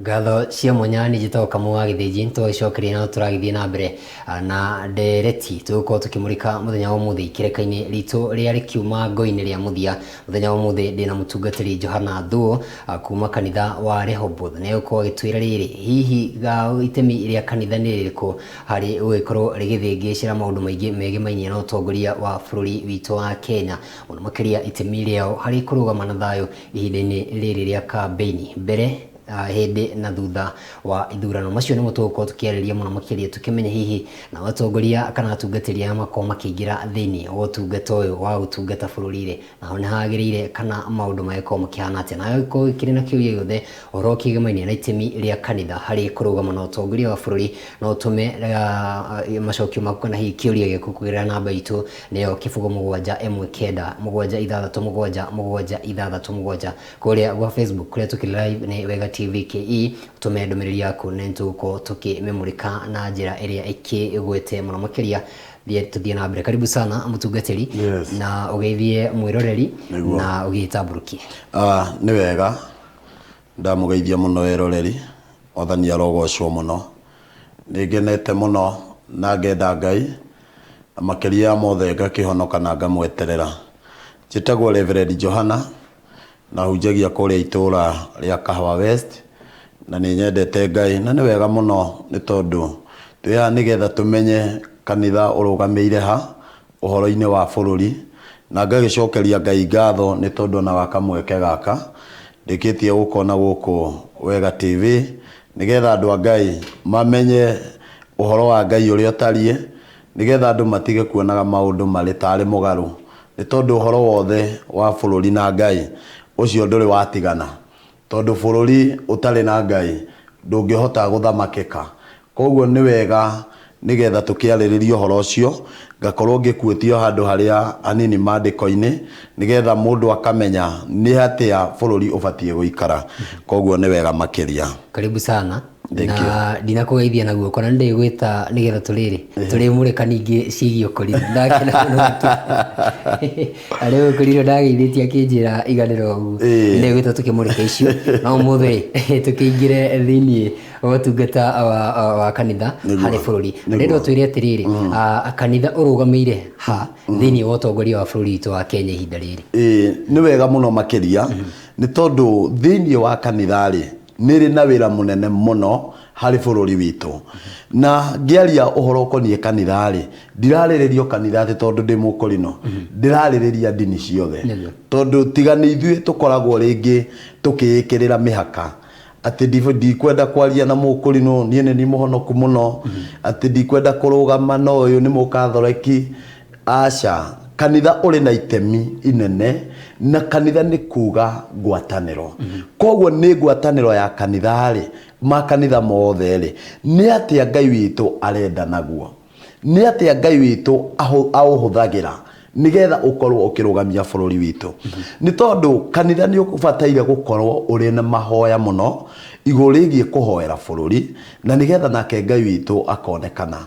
Ngatho cia mwanya nĩ njĩtagwo Kamau wa Gĩthĩnji, nĩ twagĩcokeria na tũragĩthiĩ na mbere na ndereti tũgũkorwo tũkĩmũrĩka mũthenya wa ũmũthĩ ikereka-inĩ ritũ rĩa rĩkiuma ngo-inĩ rĩa mũthia. Mũthenya wa ũmũthĩ ndĩna mũtungatĩri Johana Thuo kuma kanitha wa Rehoboth, na egũkorwo agĩtwĩra rĩrĩ, hihi itemi rĩa kanitha nĩ rĩrĩkũ harĩ gũgĩkorwo rĩgĩthĩngĩcĩra maũndũ maingĩ megemainie na ũtongoria wa bũrũri witũ wa Kenya, mũno makĩria itemi rĩao harĩ kũrũgama na thayũ ihinda-inĩ rĩrĩ rĩa kambĩini mbere, hĩndĩ na thutha wa ithurano. Macio nĩmo tũgũkorwo tũkĩarĩria mũno makĩria tũkĩmenye hihi nao atongoria kana atungatĩri aya makorwo makĩingĩra thĩinĩ wa ũtungata ũyũ wa gũtungata bũrũri-rĩ, naho nĩ hagĩrĩire kana maũndũ magĩkorwo makĩhana atĩa. Nawe ũngĩkorwo ũkĩrĩ na kĩũria gĩothe ũhoro ũkĩgemaine na itemi rĩa kanitha harĩ kũrũgama na ũtongoria wa bũrũri, no ũtũme macokio maku kana hihi kĩũria gĩaku kũgerera namba itũ nĩyo 07196677767 kũrĩa gwa Facebook kũrĩa tũkĩrĩ live nĩ Wega TV KE. Ũtũme ndũmĩrĩri yaku na nĩtũgũkorwo tũkĩmĩmũrĩka na njĩra ĩrĩa ĩkĩgwĩte mũno makĩria. Tũthiĩ na mbere. Karibu sana mũtungatĩri. Yes. Na ũgeithie mwĩroreri. Nĩguo. Na ũgĩtambũrũkie. Nĩ wega, ndamũgeithia mũno eroreri, Mwathani arogocwo mũno. Nĩ ngenete mũno na ngenda Ngai, na makĩria ya mothe ngakĩhonoka na ngamweterera. Njĩtagwo Reverend Johana, na hunjagia kũrĩa itũũra rĩa Kahawa West, na nĩ nyendete Ngai, na nĩ wega mũno nĩ tondũ twĩ haha nĩgetha tũmenye kanitha ũrũgamĩire ha, ũhoro-inĩ wa bũrũri, na ngagĩcokeria Ngai ngatho nĩ tondũ ona wa kamweke gaka ndĩkĩtie gũkona gũkũ Wega TV, nĩgetha andũ a Ngai mamenye ũhoro wa Ngai ũrĩa ũtariĩ, nĩgetha andũ matige kuonaga maũndũ marĩ tarĩ mũgarũ, nĩ tondũ ũhoro wothe wa bũrũri na Ngai ũcio ndũrĩ watigana, tondũ bũrũri ũtarĩ na Ngai ndũngĩhota gũthamakĩka. Koguo nĩ wega nĩgetha tũkĩarĩrĩrie ũhoro ũcio, ngakorwo ngĩkuĩtio handũ harĩa hanini mandĩko-inĩ, nĩgetha mũndũ akamenya nĩ atĩa bũrũri ũbatiĩ gũikara. Koguo nĩ wega makĩria. Karibu sana. Thank you. Na ndinakũgeithia na guoko na nĩndĩgwĩta nĩgetha tũrĩrĩ tũrĩmũrĩka ningĩ ciĩgiĩ ũkũrinũ. Ndakena mũno makĩria. Arĩ ũkũrinũ ndageithĩtie akĩnjĩra iganĩro ũguo. Nĩndĩgwĩta tũkĩmũrĩka icio no ũmũthĩ tũkĩingĩre thĩiniĩ wa ũtungata wa kanitha harĩ bũrũri. Ndĩrenda ũtwĩre atĩrĩrĩ, kanitha ũrũgamĩire ha thĩiniĩ wa ũtongoria wa bũrũri witũ wa Kenya ihinda rĩrĩ? Ĩĩ nĩ wega mũno makĩria, nĩ tondũ thĩiniĩ wa kanitha rĩ, nĩ ĩrĩ na wĩra mũnene mũno harĩ bũrũri witũ. Na ngĩaria ũhoro ũkoniĩ kanitha rĩ, ndirarĩrĩria o kanitha atĩ tondũ ndĩ mũkũrinũ, ndĩrarĩrĩria ndini ciothe. Tondũ tiga nĩ ithuĩ tũkoragwo rĩngĩ tũkĩĩkĩrĩra mĩhaka, atĩ ndikwenda kwaria na mũkũrinũ, niĩ nĩ niĩ mũhonoku mũno, atĩ ndikwenda kũrũgama na ũyũ nĩ mũkathoreki. Aca, kanitha ũrĩ na itemi inene, na kanitha nĩ kuga ngwatanĩro. Koguo nĩ ngwatanĩro ya kanitha-rĩ, makanitha mothe-rĩ, nĩ atĩa Ngai witũ arenda naguo? Nĩ atĩa Ngai witũ aũhũthagĩra nĩgetha ũkorwo ũkĩrũgamia bũrũri witũ? Nĩ tondũ kanitha nĩ ũbataire gũkorwo ũrĩ na mahoya mũno igũrũ rĩgiĩ kũhoera bũrũri, na nĩgetha nake Ngai witũ akonekana.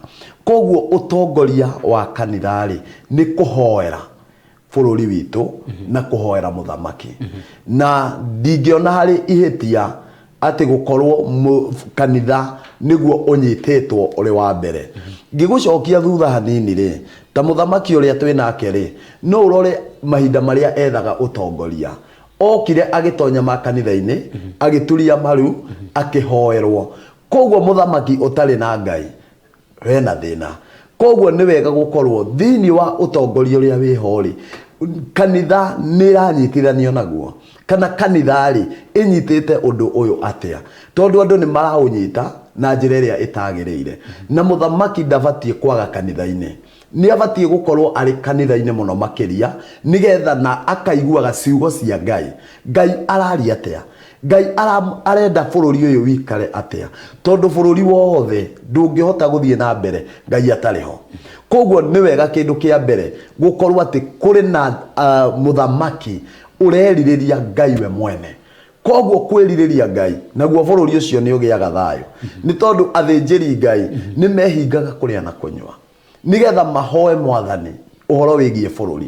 Koguo ũtongoria wa kanitha-rĩ, nĩ kũhoera bũrũri witũ na kũhoera mũthamaki. Na ndingĩona harĩ ihĩtia atĩ gũkorwo kanitha nĩguo ũnyitĩtwo ũrĩ wa mbere. Ngĩgũcokia thutha hanini rĩ, ta mũthamaki ũrĩa twĩ nake rĩ, no ũrore mahinda marĩa ethaga ũtongoria. Okire agĩtonya makanitha-inĩ, agĩturia maru, akĩhoerwo. Koguo mũthamaki ũtarĩ na Ngai wena thĩna. Koguo nĩ wega gũkorwo thĩinĩ wa ũtongoria ũrĩa wĩho rĩ, kanitha nĩ ĩranyitithanio naguo, kana kanitha rĩ ĩnyitĩte ũndũ ũyũ atĩa, tondũ andũ nĩ maraũnyita na njĩra ĩrĩa ĩtagĩrĩire. Na mũthamaki ndabatiĩ kwaga kanitha-inĩ, nĩ abatiĩ gũkorwo arĩ kanitha-inĩ mũno makĩria, nĩgetha na akaiguaga ciugo cia Ngai. Ngai araria atĩa? Ngai arenda bũrũri ũyũ wikare atĩa? Tondũ bũrũri wothe ndũngĩhota gũthiĩ na mbere Ngai atarĩ ho. Koguo nĩ wega kĩndũ kĩa mbere gũkorwo atĩ kũrĩ na mũthamaki ũrerirĩria Ngai we mwene. Koguo kwĩrirĩria Ngai, naguo bũrũri ũcio nĩ ũgĩaga thayũ. Nĩ tondũ athĩnjĩri Ngai nĩ mehingaga kũrĩa na kũnyua nĩgetha mahoe Mwathani ũhoro wĩgiĩ bũrũri.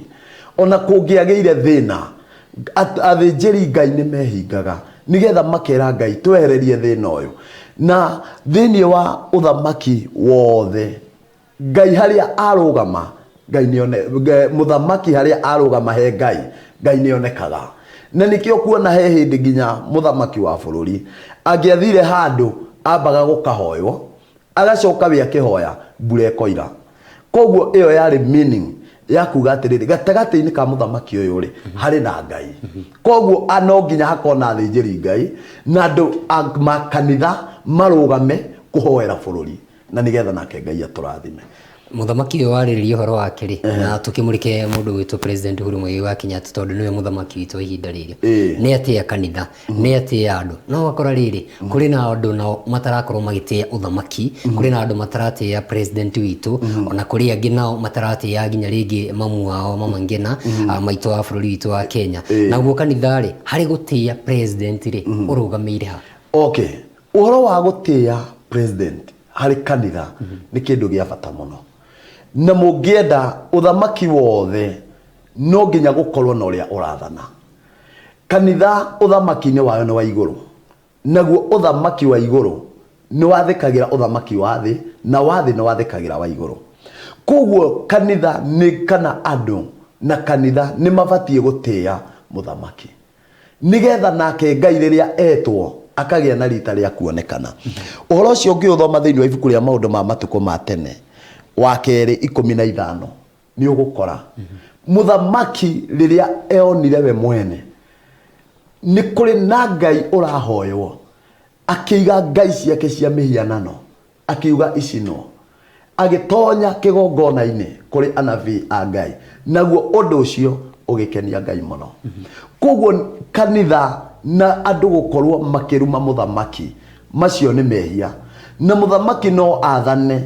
Ona kũngĩagĩire thĩna, athĩnjĩri Ngai nĩ mehingaga. Nĩgetha makera Ngai twehererie thĩna ũyũ. Na thĩinĩ wa ũthamaki wothe, Ngai harĩa arũgama, Ngai nĩone, mũthamaki harĩa arũgama he Ngai, Ngai nĩonekaga. Na nĩkĩo kuona he hĩndĩ nginya mũthamaki wa bũrũri angĩathire handũ ambaga gũkahoywo, agacoka we akĩhoya mbura ĩkoira. Koguo ĩyo yarĩ meaning ya kuga atĩrĩrĩ, gatagatĩ-inĩ ka mũthamaki ũyũ rĩ, harĩ na Ngai. Koguo no nginya hakorwo na athĩnjĩri Ngai na andũ a makanitha marũgame kũhoera bũrũri na nĩgetha nake Ngai atũrathime. Mũthamaki ũyũ warĩrĩria ũhoro wake rĩ, na tũkĩmũrĩke mũndũ gwĩtwo President Uhuru Muigai wa Kenyatta tondũ nĩwe mũthamaki witũ wa ihinda rĩrĩ. Nĩ atĩa kanitha, nĩ atĩa andũ. No ũgakora rĩrĩ, kũrĩ na andũ nao matarakorwo magĩtĩa ũthamaki, kũrĩ na andũ mataratĩa president witũ, ona kũrĩ angĩ nao mataratĩa nginya rĩngĩ mamu wao Mama Ngina, maitũ wa bũrũri witũ wa Kenya. Naguo kanitha rĩ, harĩ gũtĩa president rĩ, ũrũgamĩire ha? Okay, ũhoro wa gũtĩa president harĩ kanitha nĩ kĩndũ gĩa bata mũno. Na mũngĩenda ũthamaki wothe no nginya gũkorwo na ũrĩa ũrathana. Kanitha ũthamaki-inĩ wayo nĩ wa igũrũ, naguo ũthamaki wa igũrũ nĩ wathĩkagĩra ũthamaki wa thĩ, na wa thĩ nĩ wathĩkagĩra wa igũrũ. Koguo kanitha nĩ kana andũ na kanitha nĩ mabatiĩ gũtĩa mũthamaki, nĩgetha nake Ngai rĩrĩa etwo akagĩa na rita rĩa kuonekana. Ũhoro ũcio ũngĩũthoma thĩinĩ wa ibuku rĩa Maũndũ ma Matukũ ma Tene wa kerĩ 15, nĩ ũgũkora mũthamaki rĩrĩa eonire we mwene nĩ kũrĩ na Ngai ũrahoywo, akĩiga ngai ciake cia mĩhianano, akiuga icinwo, agĩtonya kĩgongona-inĩ kũrĩ anabii a Ngai, naguo ũndũ ũcio ũgĩkenia Ngai mũno. Koguo kanitha na andũ gũkorwo makĩruma mũthamaki, macio nĩ mehia. Na mũthamaki no athane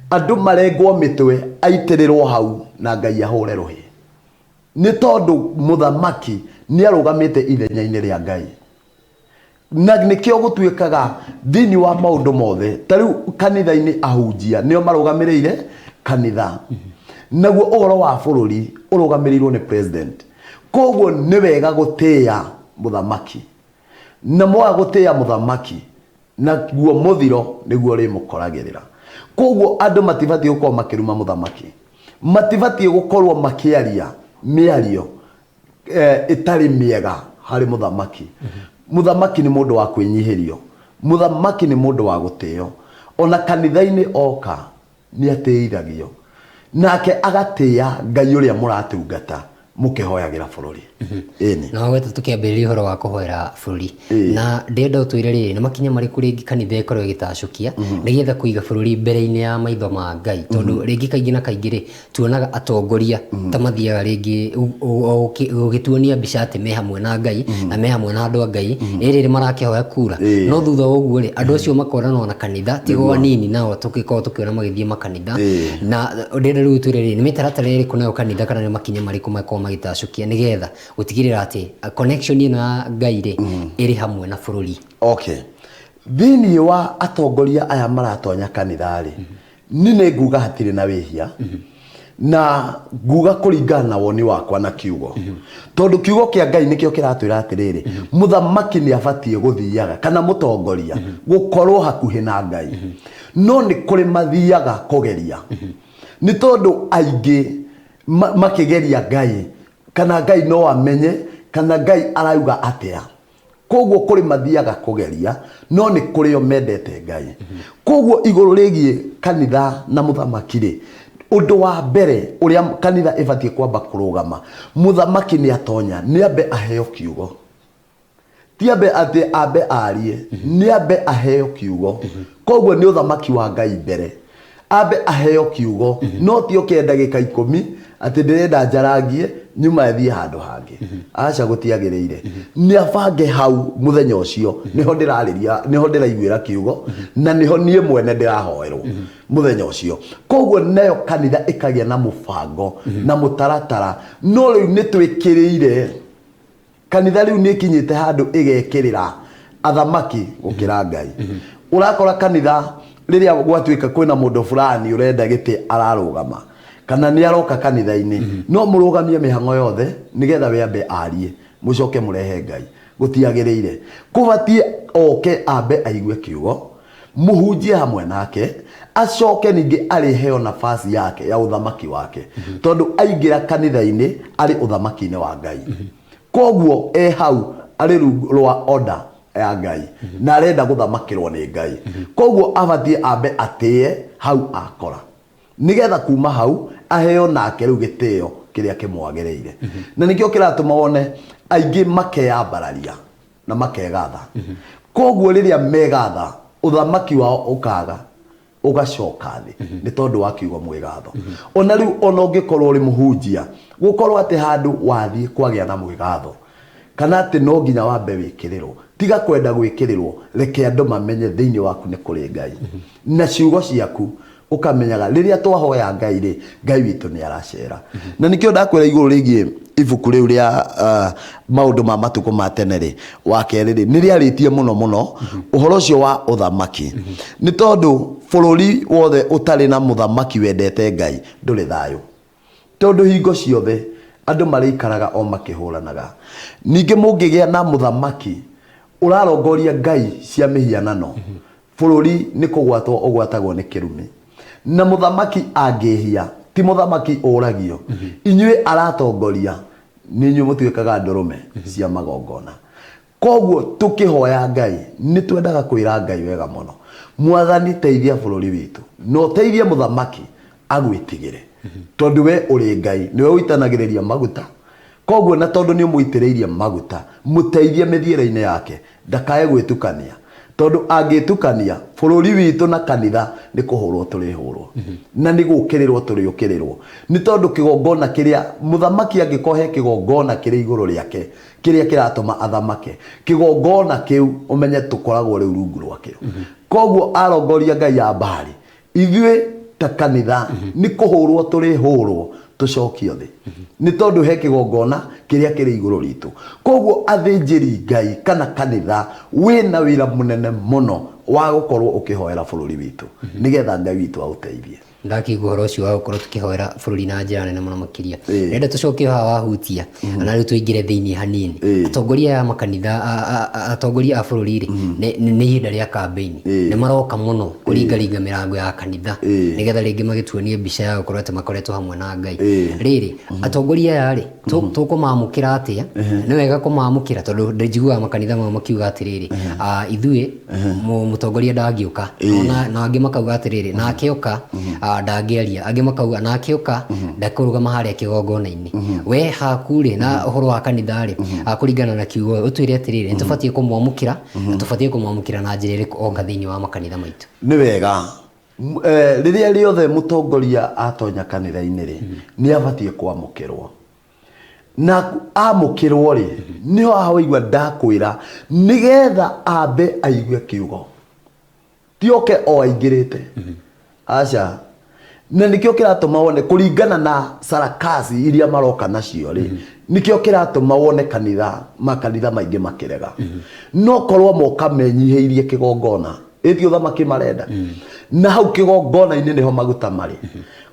andũ marengwo mĩtwe, aitĩrĩrwo hau na Ngai ahũre rũhĩ, nĩ tondũ mũthamaki nĩ arũgamĩte ithenya-inĩ rĩa Ngai. Na nĩkĩo gũtuĩkaga thĩinĩ wa maũndũ mothe, ta rĩu kanitha-inĩ ahunjia nĩo marũgamĩrĩire kanitha, naguo ũhoro wa bũrũri ũrũgamĩrĩirwo nĩ president. Koguo nĩ wega gũtĩĩa mũthamaki, na mwaga gũtĩĩa mũthamaki, naguo mũthiro nĩguo ũrĩmũkoragĩrĩra. Koguo andũ matibatiĩ gũkorwo makĩruma mũthamaki, matibatiĩ gũkorwo makĩaria mĩario ĩtarĩ mĩega harĩ mũthamaki. Mũthamaki nĩ mũndũ wa kwĩnyihĩrio, mũthamaki nĩ mũndũ wa gũtĩo. Ona kanitha-inĩ oka nĩ atĩithagio, nake agatĩa Ngai ũrĩa mũratungata mũkĩhoyagĩra bũrũri. Ĩni. Na wagweta tũkĩambĩrĩria ũhoro wa kũhoera bũrũri, na ndĩrenda ũtwĩre rĩrĩ, nĩ makinya marĩkũ rĩngĩ kanitha ĩkorwo ĩgĩtacũkia nĩgetha kũiga bũrũri mbere-inĩ ya maitho ma Ngai, tondũ rĩngĩ kaingĩ na kaingĩ rĩ, tuonaga atongoria ta mathiaga rĩngĩ gũgĩtuonia mbica atĩ me hamwe na Ngai na me hamwe na andũ a Ngai, ĩ rĩrĩ marakĩhoya kura, no thutha wa ũguo rĩ, andũ acio makoranwo na kanitha tiga o anini nao tũgĩkorwo tũkĩona magĩthiĩ makanitha. Na ndĩrenda rĩu ũtwĩre rĩrĩ, nĩ mĩtaratara ĩrĩkũ nayo kanitha kana nĩ makinya marĩkũ makoragwo magĩtacũkia nĩgetha gũtigĩrĩra atĩ connection ĩno ya Ngai rĩ, ĩrĩ hamwe na bũrũri? Okay, thĩinĩ wa atongoria aya maratonya kanitha rĩ, ni nĩ nguga hatirĩ na wĩhia, na nguga kũringana na woni wakwa na kiugo, tondũ kiugo kĩa Ngai nĩkĩo kĩratwĩra atĩrĩrĩ, mũthamaki nĩ abatiĩ gũthiaga kana mũtongoria gũkorwo hakuhĩ na Ngai. No nĩ kũrĩ mathiaga kũgeria, nĩ tondũ aingĩ makĩgeria Ngai, kana Ngai no amenye kana Ngai arauga atĩa. Koguo kũrĩ mathiaga kũgeria, no nĩ kũrĩ o mendete Ngai. Koguo igũrũ rĩgiĩ kanitha na mũthamaki rĩ, ũndũ wa mbere ũrĩa kanitha ĩbatiĩ kwamba kũrũgama, mũthamaki nĩ atonya, nĩ ambe aheo kiugo. Ti ambe atĩ ambe arie, nĩ ambe aheo kiugo. Koguo nĩ ũthamaki wa Ngai mbere. Ambe aheo kiugo, no ti oke ndagĩka 10 atĩ ndĩrenda njarangie nyuma thiĩ handũ hangĩ. Aca, gũtiagĩrĩire. Nĩ abange hau mũthenya ũcio, nĩho ndĩrarĩria, nĩho ndĩraiguĩra kiugo, na nĩho niĩ mwene ndĩrahoerwo mũthenya ũcio. Koguo nayo kanitha ĩkagĩa na mũbango na mũtaratara. No rĩu nĩ twĩkĩrĩire kanitha, rĩu nĩ ĩkinyĩte handũ ĩgekĩrĩra athamaki gũkĩra Ngai. Ũrakora kanitha rĩrĩa gwatuĩka kwĩna mũndũ fulani ũrenda gĩtĩ ararũgama kana nĩ aroka kanitha-inĩ, no mũrũgamie mĩhang'o yothe nĩgetha we ambe arie, mũcoke mũrehe Ngai. Gũtiagĩrĩire. Kũbatiĩ oke ambe aigue kiugo, mũhunjie hamwe nake, acoke ningĩ arĩheo nafasi yake ya ũthamaki wake. Tondũ aingĩra kanitha-inĩ arĩ ũthamaki-inĩ wa Ngai. Koguo e hau arĩ rungu rwa order ya Ngai na arenda gũthamakĩrwo nĩ Ngai. Koguo abatiĩ ambe atĩe hau akora, nĩgetha kuma hau aheo nake rĩu gĩtĩo kĩrĩa kĩmwagĩrĩire. Na nĩkĩo kĩratũma wone aingĩ makeyambararia na makegatha. Koguo rĩrĩa megatha, ũthamaki wao ũkaga, ũgacoka thĩ, nĩ tondũ wa kiugo mwĩgatho. Ona rĩu ona ũngĩkorwo ũrĩ mũhunjia, gũkorwo atĩ handũ wathiĩ kwagĩa na mwĩgatho, kana atĩ no nginya wambe wĩkĩrĩrwo, tiga kwenda gwĩkĩrĩrwo, reke andũ mamenye thĩinĩ waku nĩ kũrĩ Ngai. Na ciugo ciaku ũkamenyaga rĩrĩa twahoya Ngai rĩ, Ngai witũ nĩ aracera. Na nĩkĩo ndakwĩra igũrũ rĩgiĩ ibuku rĩu rĩa maũndũ ma matukũ ma tene rĩ, wa kerĩ rĩ, nĩ rĩarĩtie mũno mũno ũhoro ũcio wa ũthamaki. Nĩ tondũ bũrũri wothe ũtarĩ na mũthamaki wendete Ngai ndũrĩ thayũ. Tondũ hingo ciothe andũ marĩikaraga o makĩhũranaga. Ningĩ mũngĩgĩa na mũthamaki ũrarongoria ngai cia mĩhianano, bũrũri nĩ kũgwatwo ũgwatagwo nĩ kĩrumi. Na mũthamaki angĩhia, ti mũthamaki ũragio, inyuĩ aratongoria, nĩ inyuĩ mũtuĩkaga ndũrũme cia magongona. Koguo tũkĩhoya Ngai, nĩ twendaga kwĩra Ngai wega mũno, Mwathani teithia bũrũri witũ, na ũteithie mũthamaki agwĩtigĩre, tondũ we ũrĩ Ngai, nĩwe ũitanagĩrĩria maguta. Koguo na tondũ nĩ ũmũitĩrĩirie maguta, mũteithie mĩthiĩre-inĩ yake, ndakae gwĩtukania. Tondũ angĩtukania, bũrũri witũ na kanitha nĩ kũhũrwo tũrĩhũrwo. Na nĩ gũũkĩrĩrwo tũrĩũkĩrĩrwo. Nĩ tondũ kĩgongona kĩrĩa, mũthamaki angĩkorwo he kĩgongona kĩrĩ igũrũ rĩake, kĩrĩa kĩratũma athamake, kĩgongona kĩu ũmenye tũkoragwo rĩu rungu rwakĩo. Koguo arongoria ngai ya Baali, ithuĩ ta kanitha nĩ kũhũrwo tũrĩhũrwo tũcokio thĩ, nĩ tondũ he kĩgongona kĩrĩa kĩrĩ igũrũ ritũ. Koguo athĩnjĩri Ngai kana kanitha wĩna wĩra mũnene mũno wa gũkorwo ũkĩhoera bũrũri witũ, nĩgetha Ngai witũ aũteithie. Ndakĩigua ũhoro ũcio wa gũkorwo tũkĩhoera bũrũri na njĩra nene mũno makĩria. Ndĩrenda tũcoke o haha wahutia, na rĩu tũingĩre thĩinĩ hanini. Atongoria aya a makanitha, atongoria a bũrũri rĩ, nĩ ihinda rĩa kambĩini. Nĩ maroka mũno kũringaringa mĩrango ya kanitha, nĩgetha rĩngĩ magĩtuonie mbica ya gũkorwo atĩ makoretwo hamwe na Ngai. Rĩrĩ, atongoria aya rĩ, tũkũmamũkĩra atĩa? Nĩ wega kũmamũkĩra tondũ njiguaga makanitha mamwe makiuga atĩrĩrĩ, ithuĩ mũtongoria ndangĩũka. Na angĩ makauga atĩrĩrĩ, nake oka ndangĩaria. Angĩ makauga nake oka ndakũrũgama harĩa kĩgongona-inĩ. We haku rĩ, na ũhoro wa kanitha rĩ, kũringana na kiugo ũtwĩre atĩrĩrĩ, nĩ tũbatiĩ kũmwamũkĩra, na tũbatiĩ kũmwamũkĩra na njĩra ĩrĩkũ oka thĩinĩ wa makanitha maitũ? Nĩ wega. Rĩrĩa rĩothe mũtongoria atonya kanitha-inĩ rĩ, nĩ abatiĩ kwamũkĩrwo. Na amũkĩrwo rĩ, nĩho haha waigua ndakwĩra, nĩgetha ambe aigue kiugo. Ti oke o aingĩrĩte. Aca. Na nĩkĩo kĩratũma wone kũringana na sarakasi iria maroka nacio rĩ, nĩkĩo kĩratũma wone kanitha, makanitha maingĩ makĩrega. No korwo moka menyihĩirie kĩgongona, ĩti ũthamaki marenda. Na hau kĩgongona-inĩ nĩho maguta marĩ.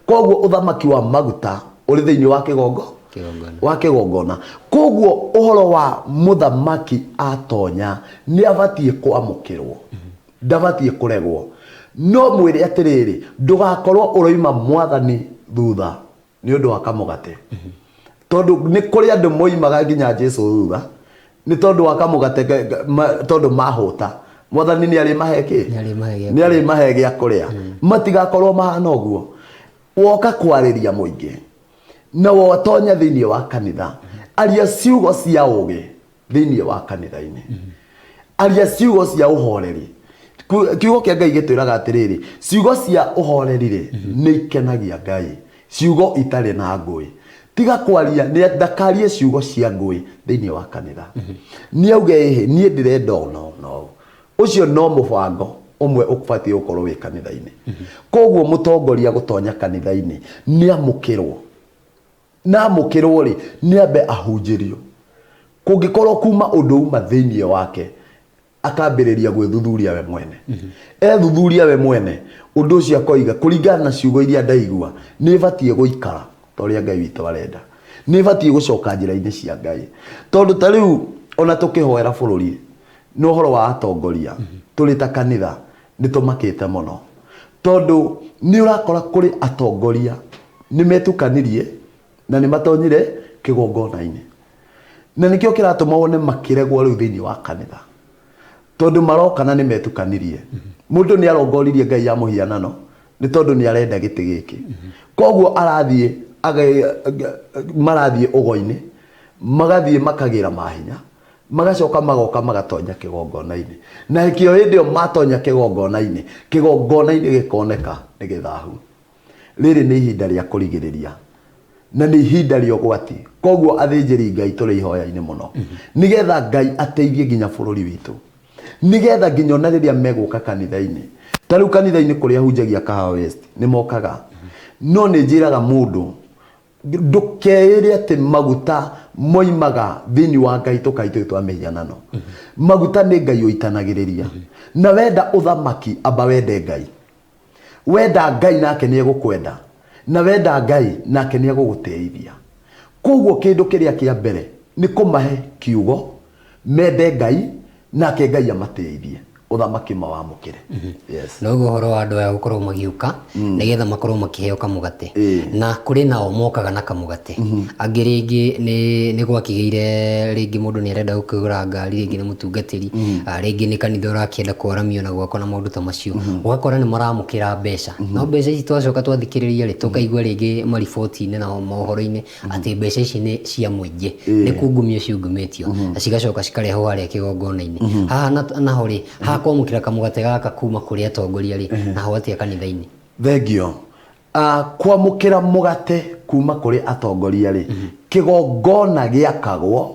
Koguo ũthamaki wa maguta ũrĩ thĩinĩ wa kĩgongo? Kĩgongona. Wa kĩgongona. Koguo ũhoro wa mũthamaki atonya nĩ abatiĩ kwamũkĩrwo, ndabatiĩ kũregwo. No mwĩre atĩrĩrĩ, ndũgakorwo ũroima mwathani thutha nĩ ũndũ wa kamũgate. Tondũ nĩ kũrĩ andũ moimaga nginya Jesu thutha nĩ tondũ wa kamũgate tondũ mahũta. Mwathani nĩ arĩmahe kĩ? Nĩ arĩmahe gĩa Nĩ arĩmahe gĩa kũrĩa. Matigakorwo mahana ũguo. Woka kwarĩria mũingĩ na watonya thĩinĩ wa kanitha, aria ciugo cia ũgĩ thĩinĩ wa kanitha-inĩ. Aria ciugo cia ũhoreri. Kiugo kĩa Ngai gĩtwĩraga atĩrĩrĩ, ciugo cia ũhoreri rĩ, nĩ ikenagia Ngai. Ciugo itarĩ na ngũĩ. Tiga kwaria, nĩ ndakarie ciugo cia ngũĩ thĩinĩ wa kanitha. Nĩ auge ĩhĩ, niĩ ndĩrenda ũũ na ũũ na ũũ. Ũcio no mũbango ũmwe ũbatiĩ gũkorwo wĩ kanitha-inĩ. Koguo mũtongoria gũtonya kanitha-inĩ nĩ amũkĩrwo. Na amũkĩrwo rĩ, nĩ ambe ahunjĩrio. Kũngĩkorwo kuma ũndũ uma thĩinĩ wake, akambĩrĩria gwĩthuthuria we mwene. Ethuthuria we mwene, ũndũ ũcio akoiga, kũringana na ciugo iria ndaigua, nĩ batiĩ gũikara ta ũrĩa Ngai witũ arenda. Nĩ batiĩ gũcoka njĩra-inĩ cia Ngai. Tondũ ta rĩu Ona tũkĩhoera bũrũri nĩ ũhoro wa atongoria, tũrĩ ta kanitha nĩ tũmakĩte mũno, tondũ nĩ ũrakora kũrĩ atongoria nĩ metukanirie na nĩ matonyire kĩgongona-inĩ, na nĩkĩo kĩratũma wone makĩregwo rĩu thĩinĩ wa kanitha, tondũ maroka na nĩ metukanirie. Mũndũ nĩ arongoririe ngai ya mũhianano nĩ tondũ nĩ arenda gĩtĩ gĩkĩ, koguo arathiĩ marathiĩ ũgo-inĩ, magathiĩ makagĩra mahinya, magacoka magoka magatonya kĩgongona-inĩ, na kĩo hĩndĩ ĩyo matonya kĩgongona-inĩ, kĩgongona-inĩ gĩkoneka nĩ gĩthahu. Rĩrĩ nĩ ihinda rĩa kũrigĩrĩria na nĩ ihinda rĩa ũgwati, koguo athĩnjĩri Ngai tũrĩ ihoya-inĩ mũno, nĩgetha Ngai ateithie nginya bũrũri witũ, nĩgetha nginya ona rĩrĩa megũka kanitha-inĩ, ta rĩu kanitha-inĩ kũrĩa hunjagia Kahawa West nĩ mokaga, no nĩ njĩraga mũndũ, ndũkeĩre atĩ maguta moimaga thĩinĩ wa ngai tũkaitũ twa mĩhianano. Maguta nĩ Ngai ũitanagĩrĩria, na wenda ũthamaki amba wende Ngai. Wenda Ngai nake nĩ egũkwenda, na wenda Ngai nake nĩ egũgũteithia. Koguo kĩndũ kĩrĩa kĩa mbere nĩ kũmahe kiugo, mende Ngai nake Ngai amateithie, ũthamaki mawamũkĩre. Yes. Noguo ũhoro wa andũ aya gũkorwo magĩũka nĩgetha makorwo makĩheo kamũgate, na kũrĩ nao mokaga na kamũgate, angĩ rĩngĩ nĩ gwakĩgĩire, rĩngĩ mũndũ nĩ arenda gũkĩgũra ngari, rĩngĩ nĩ mũtungatĩri, rĩngĩ nĩ kanitha ũrakĩenda kwaramio na gwakwo na maũndũ ta macio, ũgakora nĩ maramũkĩra mbeca, no mbeca ici twacoka twathikĩrĩria rĩ, tũkaigua rĩngĩ mariboti-inĩ na mohoro-inĩ atĩ mbeca ici nĩ cia mũingĩ, nĩ kungumio ciungumĩtio na cigacoka cikarehwo harĩa kĩgongona-inĩ. Haha naho rĩ, haha kwamũkĩra kamũgate gaka kuma kũrĩ atongoria rĩ, naho atĩa kanitha-inĩ? Thengio. Kwamũkĩra mũgate kuma kũrĩ atongoria rĩ, kĩgongona gĩakagwo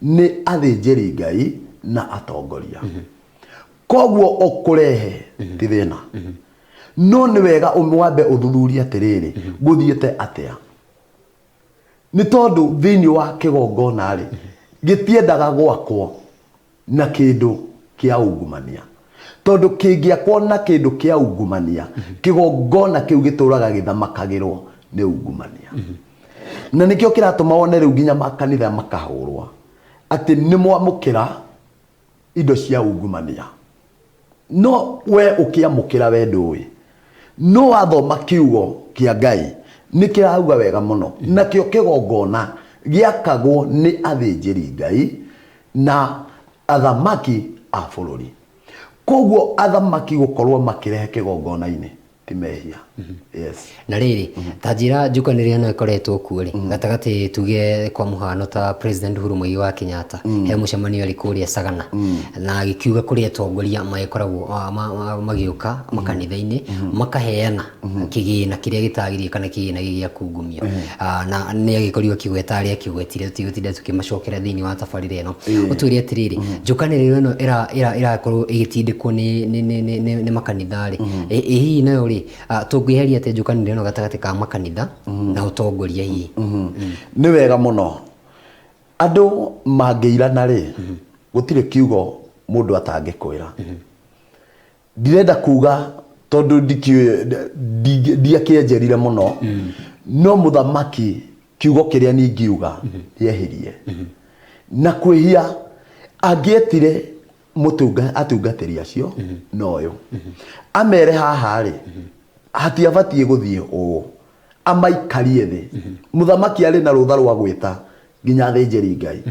nĩ athĩnjĩri Ngai na atongoria, koguo ũkũrehe ti thĩna, no nĩ wega wambe ũthuthurie atĩrĩrĩ, gũthiĩte atĩa, nĩ tondũ thĩinĩ wa kĩgongona rĩ, gĩtiendaga gwakwo na kĩndũ kĩa ungumania, tondũ kĩngĩakwo na kĩndũ kĩa ungumania, kĩgongona kĩu gĩtũraga gĩthamakagĩrwo nĩ ungumania. Na nĩkĩo kĩratũma wone rĩu nginya makanitha makahũrwo atĩ nĩ mwamũkĩra indo cia ungumania. No we ũkĩamũkĩra, we ndũĩ, no wathoma kiugo kĩa Ngai nĩ kĩrauga wega mũno, nakĩo kĩgongona gĩakagwo nĩ athĩnjĩri Ngai na athamaki a bũrũri. Koguo athamaki gũkorwo makĩrehe kĩgongona-inĩ ti mehia. Yes. Na rĩrĩ, ta njĩra njũkanĩrĩro ĩno ĩkoretwo kuo rĩ, gatagatĩ, tuge kwa mũhano ta President Uhuru Muigai wa Kenyatta, he mũcemanio arĩ kũrĩa Sagana na agĩkiuga kũrĩ atongoria magĩkoragwo magĩũka makanitha-inĩ makaheana kĩgĩna kĩrĩa gĩtagĩrĩire kana kĩgĩna gĩ gĩa kungumio. Na nĩ agĩkorirwo akĩgweta arĩa akĩgwetire, tũtigũtinda tũkĩmacokera thĩinĩ wa tabarĩra ĩno. Ũtwĩre atĩrĩrĩ, njũkanĩrĩro ĩno ĩrakorwo ĩgĩtindĩkwo nĩ makanitha rĩ, ĩ hihi nayo rĩ, tũngĩeheria atĩa njũkanĩrĩro ĩno gatagatĩ ka makanitha na ũtongoria hihi? Nĩ wega mũno. Andũ mangĩirana rĩ, gũtirĩ kiugo mũndũ atangĩkwĩra. Ndirenda kuga tondũ ndikĩũĩ, ndiakĩenjerire mũno, no mũthamaki kiugo kĩrĩa niĩ ingiuga nĩehirie, na kwĩhia angĩetire mũtunga atungatĩri acio na ũyũ amere haha rĩ, hatiabatiĩ gũthiĩ ũũ, amaikarie thĩ. Mũthamaki arĩ na rũtha rwa gwĩta nginya athĩnjĩri Ngai,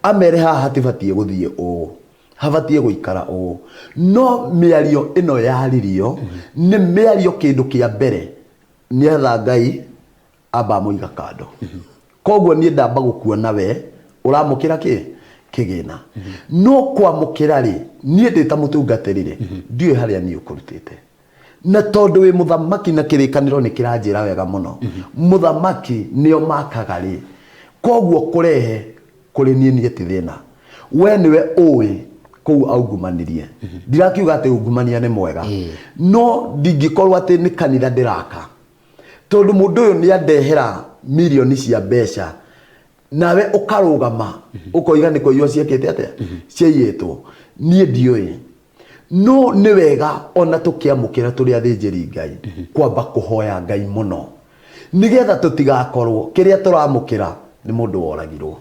amere haha hatibatiĩ gũthiĩ ũũ, habatiĩ gũikara ũũ. No mĩario ĩno yaririo nĩ mĩario, kĩndũ kĩa mbere nĩ etha Ngai amba amũiga kando. Koguo niĩ ndamba gũkuona we ũramũkĩra kĩ kĩgĩna, no kwamũkĩra rĩ, niĩ ndĩ ta mũtungatĩri rĩ, ndiũĩ harĩa niĩ ũkũrutĩte, na tondũ wĩ mũthamaki na kĩrĩkanĩro nĩ kĩranjĩra wega mũno, mũthamaki nĩo makaga rĩ, koguo kũrehe kũrĩ niĩ niĩ ti thĩna. We nĩwe ũĩ kũu aungumanirie. Ndirakiuga atĩ ungumania nĩ mwega, no ndingĩkorwo atĩ nĩ kanitha ndĩraka tondũ mũndũ ũyũ nĩ andehera mirioni cia mbeca, nawe ũkarũgama ũkoiga nĩ kũiywo ciĩkĩte atĩa, ciaiyĩtwo. Niĩ ndiũĩ, no nĩ wega ona tũkĩamũkĩra tũrĩ athĩnjĩri Ngai kwamba kũhoya Ngai mũno, nĩgetha tũtigakorwo kĩrĩa tũramũkĩra nĩ mũndũ woragirwo.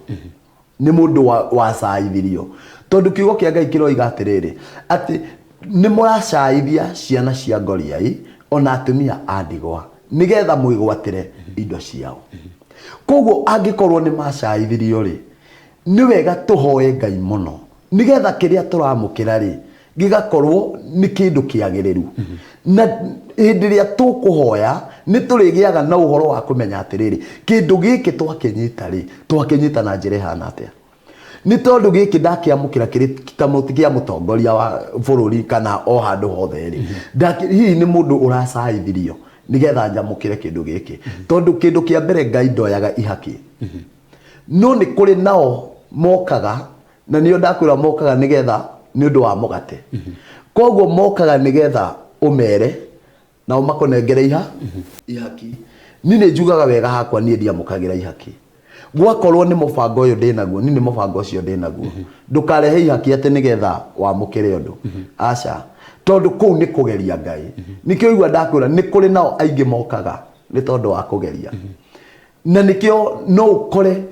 Nĩ mũndũ wacaithirio, tondũ kiugo kĩa Ngai kĩroiga atĩrĩrĩ, atĩ nĩ mũracaithia ciana cia ngoriai ona atumia a ndigwa nĩgetha mwĩgwatĩre indo ciao. Koguo angĩkorwo nĩ macaithirio rĩ, nĩ wega tũhoe Ngai mũno nĩgetha kĩrĩa tũramũkĩra rĩ gĩgakorwo nĩ kĩndũ kĩagĩrĩru. Na hĩndĩ ĩrĩa tũkũhoya nĩ tũrĩgĩaga na ũhoro wa kũmenya atĩrĩrĩ, kĩndũ gĩkĩ twakĩnyita rĩ, twakĩnyita na njĩra ĩhana atĩa? Nĩ tondũ gĩkĩ ndakĩamũkĩra kĩrĩ ta kĩa mũtongoria wa bũrũri kana o handũ hothe rĩ, hihi nĩ mũndũ ũracaithirio nĩgetha njamũkĩre kĩndũ gĩkĩ? Tondũ kĩndũ kĩa mbere, Ngai ndoyaga ihaki. No nĩ kũrĩ nao mokaga, na nĩo ndakwĩra mokaga nĩgetha nĩ ũndũ wa mũgate. Koguo mokaga nĩgetha ũmere nao makũnengere ihaki. Niĩ nĩ njugaga wega hakwa, niĩ ndiamũkagĩra ihaki. Gwakorwo nĩ mũbango ũyũ ndĩnaguo, niĩ nĩ mũbango ũcio ndĩnaguo. Ndũkarehe ihaki atĩ nĩgetha wamũkĩre ũndũ, aca, tondũ kũu nĩ kũgeria Ngai. Nĩkĩo igua ndakwĩra nĩ kũrĩ nao aingĩ mokaga nĩ tondũ wa kũgeria. Na nĩkĩo no ũkore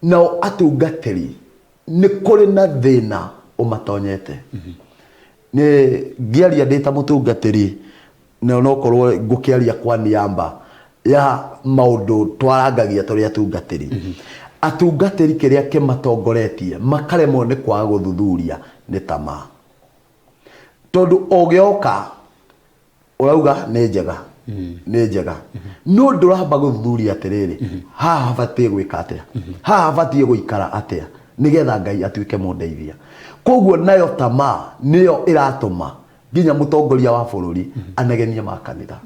nao atungatĩri nĩ kũrĩ na thĩna ũmatonyete. Nĩ ngĩaria ndĩ ta mũtungatĩri, na nokorwo ngũkĩaria kwa niamba ya maũndũ twarangagia tũrĩ atungatĩri. Atungatĩri kĩrĩa kĩmatongoretie makaremwo nĩ kwaga gũthuthuria nĩ tamaa, tondũ ũgĩoka ũrauga nĩ njega, nĩ njega, no ndũramba gũthuthuria atĩrĩrĩ, haha habatiĩ gwĩka atĩa, haha habatiĩ gũikara atĩa nĩgetha Ngai atuĩke mũndeithia. Koguo nayo tamaa nĩyo ĩratũma nginya mũtongoria wa bũrũri anegenie makanitha.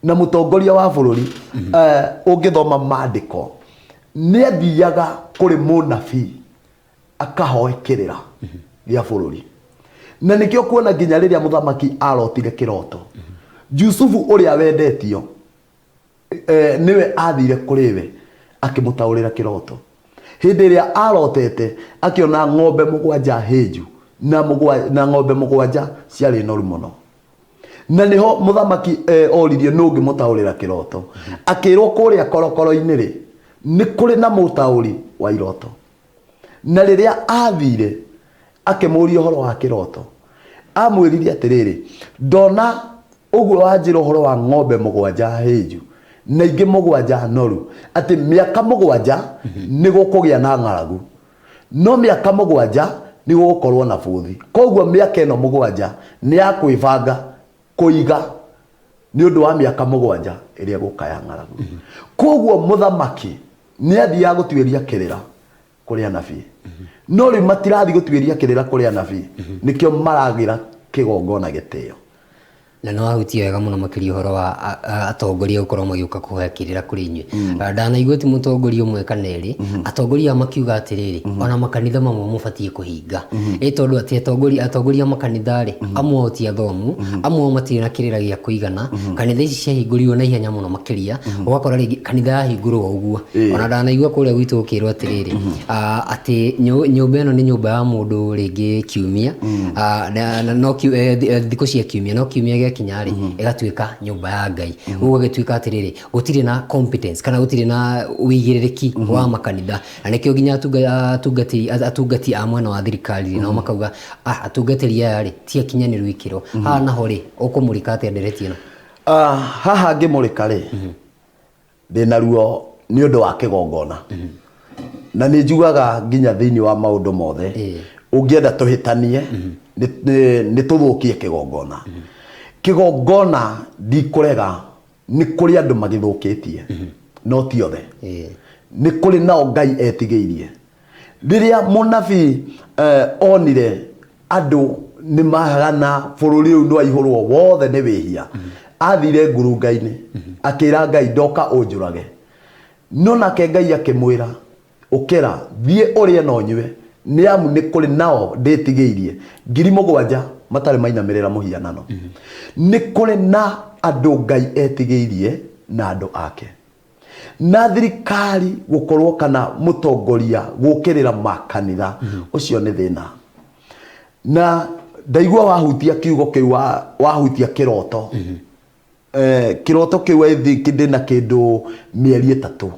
Na mũtongoria wa bũrũri, ũngĩthoma maandĩko, nĩ athiaga kũrĩ mũnabii akahoe kĩrĩra gĩa bũrũri. Na nĩkĩo kuona nginya rĩrĩa mũthamaki arotire kĩroto, Jusufu ũrĩa wendetio, nĩwe athire kũrĩ we akĩmũtaũrĩra kĩroto. Hĩndĩ ĩrĩa arotete akĩona ng'ombe 7 hĩnju na ng'ombe 7 ciarĩ noru mũno. Na nĩho mũthamaki oririe nũ ũngĩmũtaũrĩra kĩroto. Akĩrwo kũrĩa korokoro-inĩ rĩ, nĩ kũrĩ na mũtaũri wa iroto. Na rĩrĩa athire akĩmũria ũhoro wa kĩroto, amwĩrire atĩrĩrĩ, ndona ũguo wanjĩra ũhoro wa ng'ombe 7 hĩnju na ingĩ 7 noru, atĩ mĩaka 7 nĩ gũkũgĩa na ng'aragu, no mĩaka 7 nĩ gũgũkorwo na bũthi. Koguo mĩaka ĩno 7 nĩ ya kwĩbanga kũiga nĩ ũndũ wa mĩaka 7 ĩrĩa ĩgũka ya ng'aragu. Koguo mũthamaki nĩ athiaga gũtuĩria kĩrĩra kũrĩ anabii, no rĩu matirathiĩ gũtuĩria kĩrĩra kũrĩ anabii, nĩkĩo maragĩra kĩgongona gĩtĩo. Na nĩ wahutia wega mũno makĩria ũhoro wa atongoria gũkorwo magĩũka kũhoya kĩrĩra kũrĩ inyuĩ. Ndanaigua ti mũtongoria ũmwe kana erĩ, atongoria aya makiuga atĩrĩrĩ, ona makanitha mamwe mũbatiĩ kũhinga. Ĩ tondũ atĩ atongoria a makanitha rĩ, amwe ao ti athomu, amwe ao matirĩ na kĩrĩra gĩa kũigana. Kanitha ici ciahingũrirwo na ihenya mũno makĩria, ũgakora rĩngĩ kanitha yahingũrwo o ũguo. Ona ndanaigua kũrĩa gwitũ gũkĩrwo atĩrĩrĩ, atĩ nyũmba ĩno nĩ nyũmba ya mũndũ rĩngĩ kiumia, no thikũ cia kiumia, no kiumia gĩakinya rĩ, ĩgatuĩka nyũmba ya Ngai. Ũguo gũgĩtuĩka atĩrĩrĩ, gũtirĩ na competence kana gũtirĩ na ũigĩrĩrĩki wa makanitha. Na nĩkĩo nginya atungati a mwena wa thirikari rĩ, nao makauga, atungatĩri aya rĩ, ti akinyanĩru ikĩro. Haha naho rĩ, ũkũmũrĩka atĩa ndereti ĩno? Haha ngĩmũrĩka rĩ, ndĩna ruo nĩ ũndũ wa kĩgongona. Na nĩ njugaga nginya thĩinĩ wa maũndũ mothe, ũngĩenda tũhĩtanie, nĩ tũthũkie kĩgongona. Kĩgongona ndikũrega, nĩ kũrĩ andũ magĩthũkĩtie, no ti othe. Nĩ kũrĩ nao Ngai etigĩirie. Rĩrĩa mũnabii onire andũ nĩ mahagana, bũrũri ũyũ nĩ waihũrwo wothe nĩ wĩhia, athire ngurunga-inĩ akĩra Ngai, ndoka ũnjũrage. No nake Ngai akĩmwĩra, ũkĩra, thiĩ ũrĩe na ũnyue, nĩ amu nĩ kũrĩ nao ndĩtigĩirie 7,000 matarĩ mainamĩrĩra mũhianano. Nĩ kũrĩ na andũ Ngai etigĩirie na andũ ake. Na thirikari gũkorwo kana mũtongoria gũkĩrĩra makanitha, ũcio nĩ thĩna. Na ndaigua wahutia kiugo kĩu, wahutia kĩroto. Kĩroto kĩu I think ndĩna kĩndũ mĩeri 3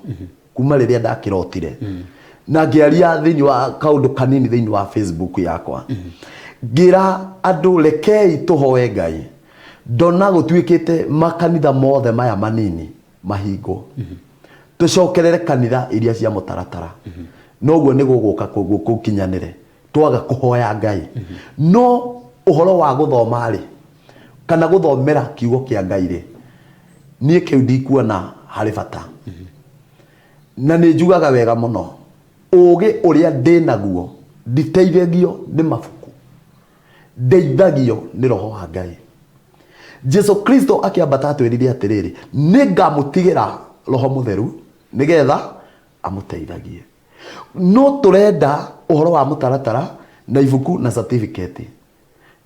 kuma rĩrĩa ndakĩrotire. Na ngĩaria thĩinĩ wa kaũndũ kanini thĩinĩ wa Facebook yakwa, ngĩra andũ, rekei tũhoe Ngai. Ndona gũtuĩkĩte makanitha mothe maya manini mahingwo, tũcokerere kanitha iria cia mũtaratara. Noguo nĩ gũgũka gũkinyanĩre twaga kũhoya Ngai. No ũhoro wa gũthoma rĩ, kana gũthomera kiugo kĩa Ngai rĩ, niĩ kĩu ndikuona harĩ bata. Na nĩ njugaga wega mũno, ũgĩ ũrĩa ndĩ naguo nditeithagio nĩ mabuku, ndeithagio nĩ Roho wa Ngai. Jesu Kristo akĩambata atwĩrire atĩrĩrĩ, nĩ ngamũtigĩra Roho Mũtheru nĩgetha amũteithagie. No tũrenda ũhoro wa mũtaratara na ibuku na certificate.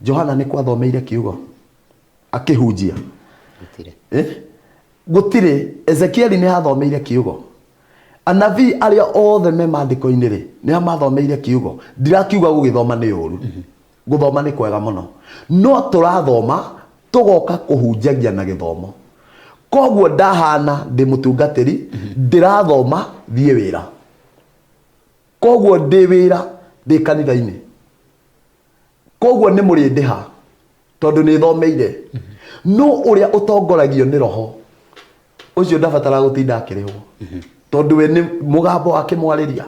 Johana nĩ kwathomeire kiugo akĩhunjia? Gũtirĩ. Eh? Gũtirĩ. Ezekieli nĩ athomeire kiugo? Anabii arĩa othe me maandĩko-inĩ rĩ, nĩ mathomeire kiugo? Ndirakiuga gũgĩthoma nĩ ũru, gũthoma nĩ kwega mũno, no tũrathoma tũgoka kũhunjagia na gĩthomo. Koguo ndahana ndĩ mũtungatĩri, ndĩrathoma thiĩ wĩra, koguo ndĩ wĩra ndĩ kanitha-inĩ, koguo nĩ mũrĩndĩha tondũ nĩ thomeire. No ũrĩa ũtongoragio nĩ Roho ũcio ndabataraga gũtinda akĩrĩhwo, tondũ we nĩ mũgambo akĩmwarĩria,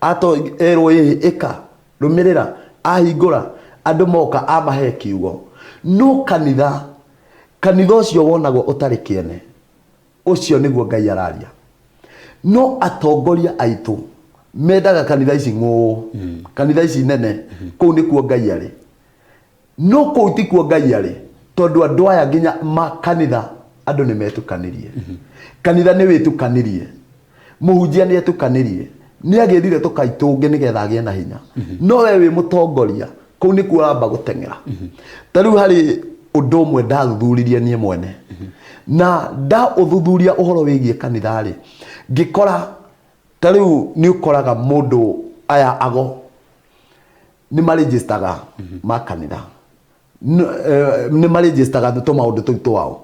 ato erwo ĩĩ ĩka rũmĩrĩra, ahingũra andũ moka amahe kiugo. No kanitha, kanitha ũcio wonagwo ũtarĩ kĩene, ũcio nĩguo Ngai araria. No atongoria aitũ mendaga kanitha ici ng'ũũ, kanitha ici nene, kũu nĩkuo Ngai arĩ. No kũu tikuo Ngai arĩ, tondũ andũ aya nginya makanitha andũ nĩ metukanirie. Kanitha nĩ wĩtukanirie, mũhunjia nĩ etukanirie, nĩ agĩrire tũkai tũngĩ nĩgetha agĩe na hinya. No we wĩ mũtongoria, kũu nĩkuo ũramba gũteng'era. Ta rĩu harĩ ũndũ ũmwe ndathuthuririe niĩ mwene, na ndaũthuthuria ũhoro wĩgiĩ kanitha rĩ, ngĩkora ta rĩu nĩ ũkoraga mũndũ aya ago nĩ maregistaga makanitha, nĩ maregistaga tũmaũndũ tũu twao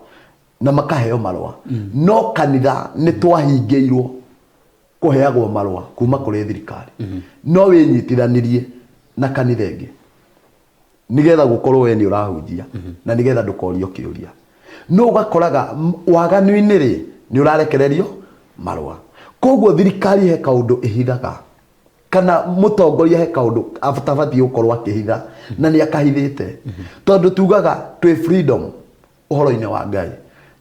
na makaheo marũa. No kanitha nĩ twahingĩirwo kũheagwo marũa kuma kũrĩ thirikari, no wĩnyitithanirie na kanitha ĩngĩ nĩgetha gũkorwo we nĩ ũrahunjia na nĩgetha ndũkorio kĩũria. No ũgakoraga waganu-inĩ rĩ, nĩ ũrarekererio marũa. Koguo thirikari he kaũndũ ĩhithaga, kana mũtongoria he kaũndũ atabatiĩ gũkorwo akĩhitha na nĩ akahithĩte, tondũ tugaga twĩ freedom ũhoro-inĩ wa Ngai,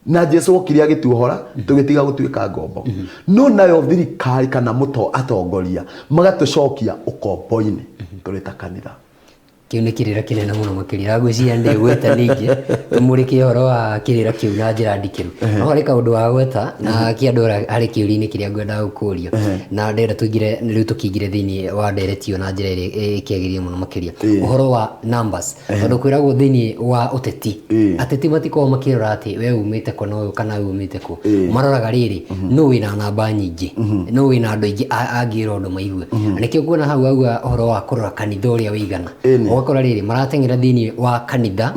na Jesu okire agĩtuohora tũgĩtiga gũtuĩka ngombo. No nayo thirikari kana mũto atongoria magatũcokia ũkombo-inĩ tũrĩ ta kanitha. Kĩu nĩ kĩrĩra kĩnene mũno makĩria. Ngwĩciria nĩ gwĩta ningĩ tũmũrĩke ũhoro wa kĩrĩra kĩu na njĩra ndikĩru. No harĩ kaũndũ wa gweta na kĩandwara harĩ kĩũria-inĩ kĩrĩa ngwendaga gũkũria, na ndĩrenda tũingĩre rĩu, tũkĩingĩre thĩinĩ wa ndereti ĩyo na njĩra ĩrĩa ĩkĩagĩrĩire mũno makĩria, ũhoro wa numbers, tondũ kwĩragwo thĩinĩ wa ũteti, ateti matikoragwo makĩrora atĩ we umĩte kũ na ũyũ kana we umĩte kũ. Maroraga rĩrĩ, nũ wĩna namba nyingĩ, nũ wĩna andũ aingĩ angĩra ũndũ maigue. Na nĩkĩo nguona hau auga ũhoro wa kũrora kanitha ũrĩa wĩigana. Ũgakora rĩrĩ, marateng'era thĩinĩ wa kanitha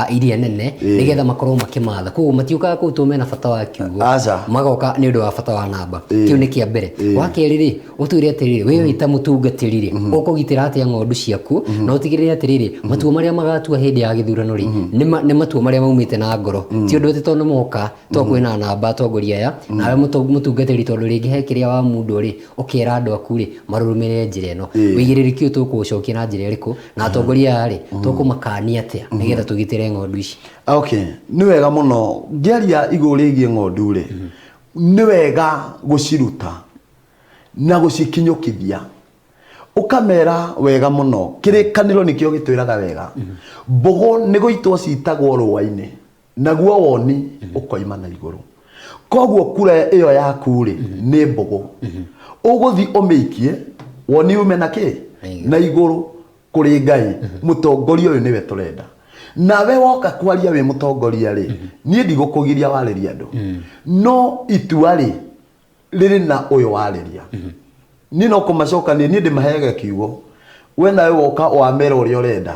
iria nene nĩgetha makorwo makĩmatha. Koguo matiũkaga kũu tondũ mena bata wa kiugo, Aca. magoka nĩ ũndũ wa bata wa namba. Kĩu nĩ kĩa mbere. Wa kerĩ rĩ, ũtwĩre atĩrĩrĩ, we wĩ ta mũtungatĩri rĩ, ũkũgitĩra atĩa ng'ondu ciaku na ũtigĩrĩre atĩrĩrĩ, matua marĩa magatua hĩndĩ ya gĩthurano rĩ, nĩ matua marĩa maumĩte na ngoro, ti ũndũ atĩ tondũ moka to kwĩna namba atongoria aya, nawe mũtungatĩri tondũ rĩngĩ he kĩrĩa wa mũndũ rĩ, ũkera andũ aku rĩ marũmĩrĩre njĩra ĩno. Ũigĩrĩrĩki ũyũ tũkũũcokia na njĩra ĩrĩkũ, na atongoria aya rĩ, tũkũmakania atĩa nĩgetha tũgitĩre ng'ondu ici? Okay, nĩ wega mũno. Ngĩaria igũrũ rĩgiĩ ng'ondu rĩ, nĩ wega gũciruta na gũcikinyũkithia, ũkamera wega mũno. Kĩrĩkanĩro nĩkĩo gĩtwĩraga wega, mbũgũ nĩ gũitwo citagwo rũa-inĩ, naguo woni ũkoima na igũrũ. Koguo kura ĩyo yaku rĩ, nĩ mbũgũ ũgũthi ũmĩikie, woni ume na kĩ na igũrũ kũrĩ Ngai. Mũtongoria ũyũ nĩwe tũrenda. Nawe woka kwaria wĩ mũtongoria rĩ, niĩ ndigũkũgiria warĩrie andũ, no itua rĩ rĩrĩ na ũyũ warĩria. Niĩ no kũmacokania, niĩ ndĩmaheaga kiugo. We nawe woka wamera ũrĩa ũrenda,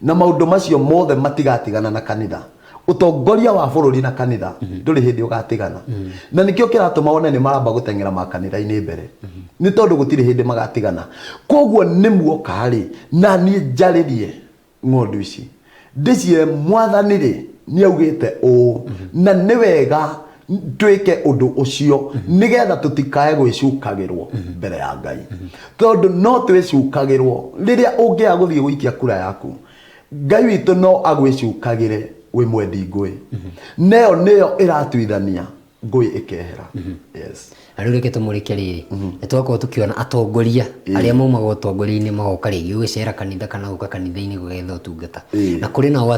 na maũndũ macio mothe matigatigana na kanitha. Ũtongoria wa bũrũri na kanitha ndũrĩ hĩndĩ ũgatigana. Na nĩkĩo kĩratũma wone nĩ maramba gũteng'era makanitha-inĩ mbere, nĩ tondũ gũtirĩ hĩndĩ magatigana. Koguo nĩ muoka rĩ, na niĩ njarĩrie ng'ondu ici ndĩciĩre mwathani rĩ nĩ augĩte ũũ, na nĩ wega twĩke ũndũ ũcio nĩgetha tũtikae gwĩcukagĩrwo mbere ya Ngai, tondũ no twĩcukagĩrwo rĩrĩa ũngĩaga gũthiĩ gũikia kura yaku. Ngai witũ no agwĩcukagĩre wĩ mwendi ngũĩ, neyo nĩyo ĩratuithania ngũĩ ĩkehera. Yes. Na rĩu reke tũmũrĩke rĩrĩ, nĩ twakorwo tũkĩona atongoria arĩa maumaga ũtongoria-inĩ magoka rĩngĩ gũcera kanitha kana gũka kanitha-inĩ gwetha ũtungata. Na kũrĩ nao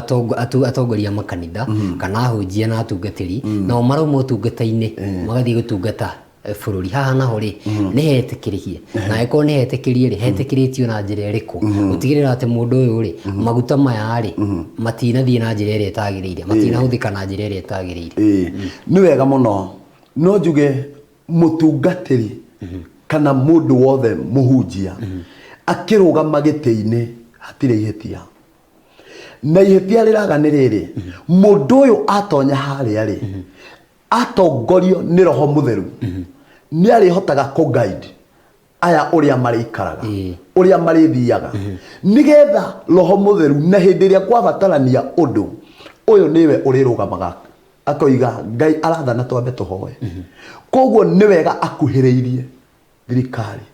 atongoria a makanitha kana ahunjia na atungatĩri, nao marauma ũtungata-inĩ magathiĩ gũtungata bũrũri. Haha naho rĩ, nĩ hetĩkĩrĩkie? Na angĩkorwo nĩ hetĩkĩrie rĩ, hetĩkĩrĩtio na njĩra ĩrĩkũ gũtigĩrĩra atĩ mũndũ ũyũ rĩ, maguta maya rĩ, matinathiĩ na njĩra ĩrĩa ĩtagĩrĩire, matinahũthĩka na njĩra ĩrĩa ĩtagĩrĩire? Ĩĩ, nĩ wega mũno. No njuge mũtungatĩri kana mũndũ wothe mũhunjia akĩrũgama gĩtĩ-inĩ hatirĩ ihĩtia. Na ihĩtia rĩraga nĩ rĩrĩ, mũndũ ũyũ atonya harĩa rĩ, atongorio nĩ Roho Mũtheru, nĩ arĩhotaga kũ guide aya ũrĩa marĩikaraga, ũrĩa marĩthiaga, nĩgetha Roho Mũtheru na hĩndĩ ĩrĩa kwabatarania ũndũ ũyũ nĩwe ũrĩrũgamaga akoiga Ngai arathana twambe tũhoe. Koguo nĩ wega akuhĩrĩirie thirikari,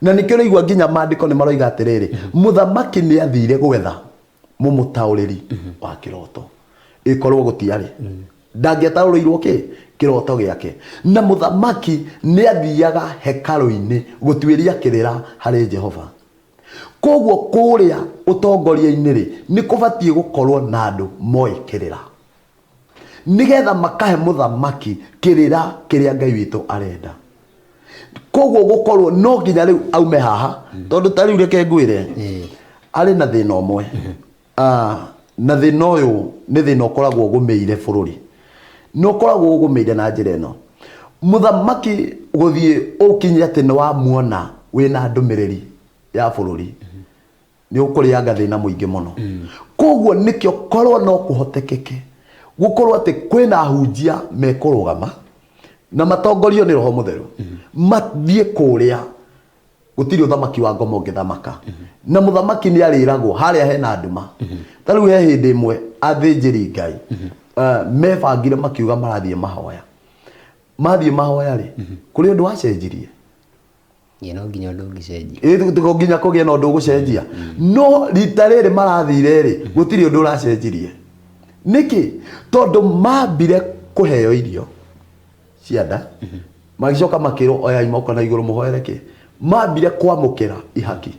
na nĩkĩo ũraigua nginya maandĩko nĩ maroiga atĩrĩrĩ, mũthamaki nĩ athire gwetha mũmũtaũrĩri wa kĩroto. Ĩkorwo gũtiarĩ, ndangĩataũrĩirwo kĩ kĩroto gĩake. Na mũthamaki nĩ athiaga hekarũ-inĩ gũtuĩria kĩrĩra harĩ Jehova. Koguo kũrĩa ũtongoria-inĩ rĩ, nĩ kũbatiĩ gũkorwo na andũ moĩ kĩrĩra, nĩgetha makahe mũthamaki kĩrĩra kĩrĩa Ngai witũ arenda. Koguo gũkorwo no nginya rĩu aume haha, tondũ ta rĩu reke ngwĩre, arĩ na thĩna ũmwe. Na thĩna ũyũ nĩ thĩna ũkoragwo ũgũmĩire bũrũri, nĩ ũkoragwo ũgũmĩire na njĩra ĩno. Mũthamaki gũthiĩ ũkinye atĩ nĩ wamuona wĩna ndũmĩrĩri ya bũrũri, nĩ ũkũrĩanga thĩna mũingĩ mũno. Koguo nĩkĩo korwo no kũhotekeke gũkorwo atĩ kwĩna ahunjia mekũrũgama na matongorio nĩ Roho Mũtheru, mathiĩ kũrĩa, gũtirĩ ũthamaki wa ngoma ũngĩthamaka. Na mũthamaki nĩ arĩragwo harĩa hena nduma. Ta rĩu he hĩndĩ ĩmwe athĩnjĩri Ngai mebangire makiuga marathiĩ mahoya. Mathiĩ mahoya rĩ, kũrĩ ũndũ wacenjirie. Ĩĩ, no nginya ũndũ ũngĩcenjia. Ĩĩ, nginya kũgĩe na ũndũ ũgũcenjia. No rita rĩrĩ marathire rĩ, gũtirĩ ũndũ ũracenjirie. Nĩkĩ? Tondũ mambire kũheo irio cia nda, magĩcoka makĩrwo oyai moko na igũrũ mũhoere kĩ. Mambire kwamũkĩra ihaki.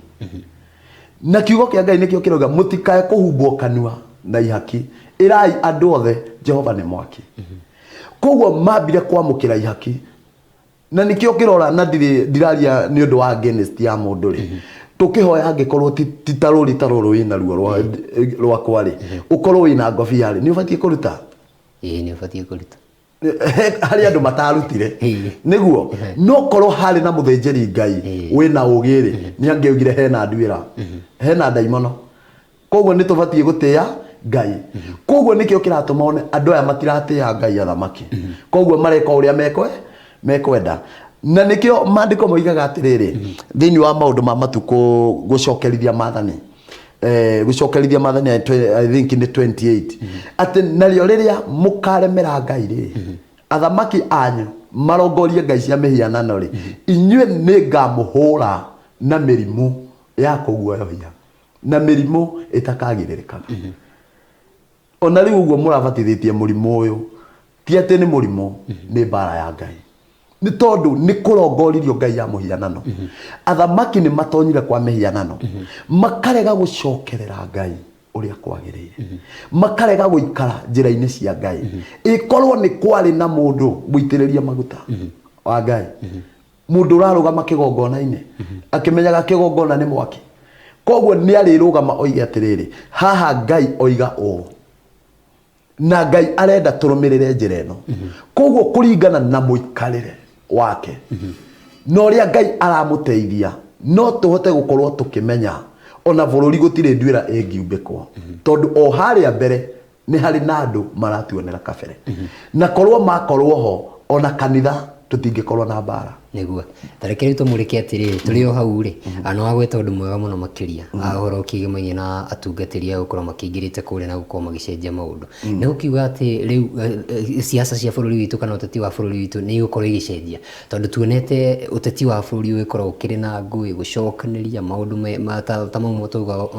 Na kiugo kĩa Ngai nĩkĩo kĩrauga mũtikae kũhumbwo kanua na ihaki, ĩrai andũ othe Jehova nĩ mwaki. Koguo mambire kwamũkĩra ihaki, na nĩkĩo kĩrora na ndirĩ ndiraria nĩ ũndũ wa against ya mũndũ rĩ, tũkĩhoya angĩkorwo ti ta rũri ta rũrũ wĩna ruo rwakwa rĩ, ũkorwo wĩna ngobia rĩ, nĩ ũbatiĩ kũruta. Ĩĩ, nĩ ũbatiĩ kũruta. Harĩ andũ matarutire. Nĩguo no korwo harĩ na mũthĩnjĩri Ngai wĩna ũgĩ rĩ, nĩ angĩaugire hena nduĩra, hena ndaimono. Koguo nĩ tũbatiĩ gũtĩa Ngai. Koguo nĩkĩo kĩratũma one andũ aya matiratĩa Ngai, athamaki. Koguo mareka ũrĩa mekwenda. Na nĩkĩo maandĩko moigaga atĩrĩrĩ, thĩinĩ wa maũndũ ma matukũ gũcokerithia maathani, gũcokerithia maathani, I think nĩ 28, atĩ narĩo rĩrĩa mũkaremera Ngai rĩ, athamaki anyu marongorie ngai cia mĩhianano rĩ, inyuĩ nĩ ngamũhũra na mĩrimũ ya kũguoyohia na mĩrimũ ĩtakagirĩrĩkaga. Ona rĩu ũguo mũrabatithĩtie mũrimũ ũyũ, ti atĩ nĩ mũrimũ, nĩ mbara ya Ngai, nĩ tondũ nĩ kũrongoririo ngai ya mũhianano. Athamaki nĩ matonyire kwa mĩhianano, makarega gũcokerera Ngai ũrĩa kwagĩrĩire, makarega gũikara njĩra-inĩ cia Ngai. Ĩkorwo nĩ kwarĩ na mũndũ mũitĩrĩrie maguta wa Ngai, mũndũ ũrarũgama kĩgongona-inĩ akĩmenyaga kĩgongona nĩ mwaki, koguo nĩ arĩrũgama oige atĩrĩrĩ, haha Ngai oiga ũũ, na Ngai arenda tũrũmĩrĩre njĩra ĩno. Koguo kũringana na mũikarĩre wake na ũrĩa Ngai aramũteithia, no tũhote gũkorwo tũkĩmenya ona bũrũri gũtirĩ nduĩra ĩngiumbĩkwo, tondũ o harĩa mbere Nĩ harĩ na andũ maratuonera kabere, na korwo makorwo ho ona kanitha tũtingĩkorwo na mbara. Nĩguo tareke rĩu tũmũrĩke atĩrĩrĩ, tũrĩ o hau rĩ, nĩ wagweta ũndũ mwega mũno makĩria, ũhoro ũkĩgemaine na atungatĩri aya gũkorwo makĩingĩrĩte kũrĩa na gũkorwo magĩcenjia maũndũ. Nĩ gũkiuga atĩ rĩu siasa cia bũrũri witũ kana ũteti wa bũrũri witũ nĩ igũkorwo igĩcenjia, tondũ tuonete ũteti wa bũrũri ũgĩkorwo ũkĩrĩ na ngũĩ, gũcokanĩria maũndũ ta mau twauga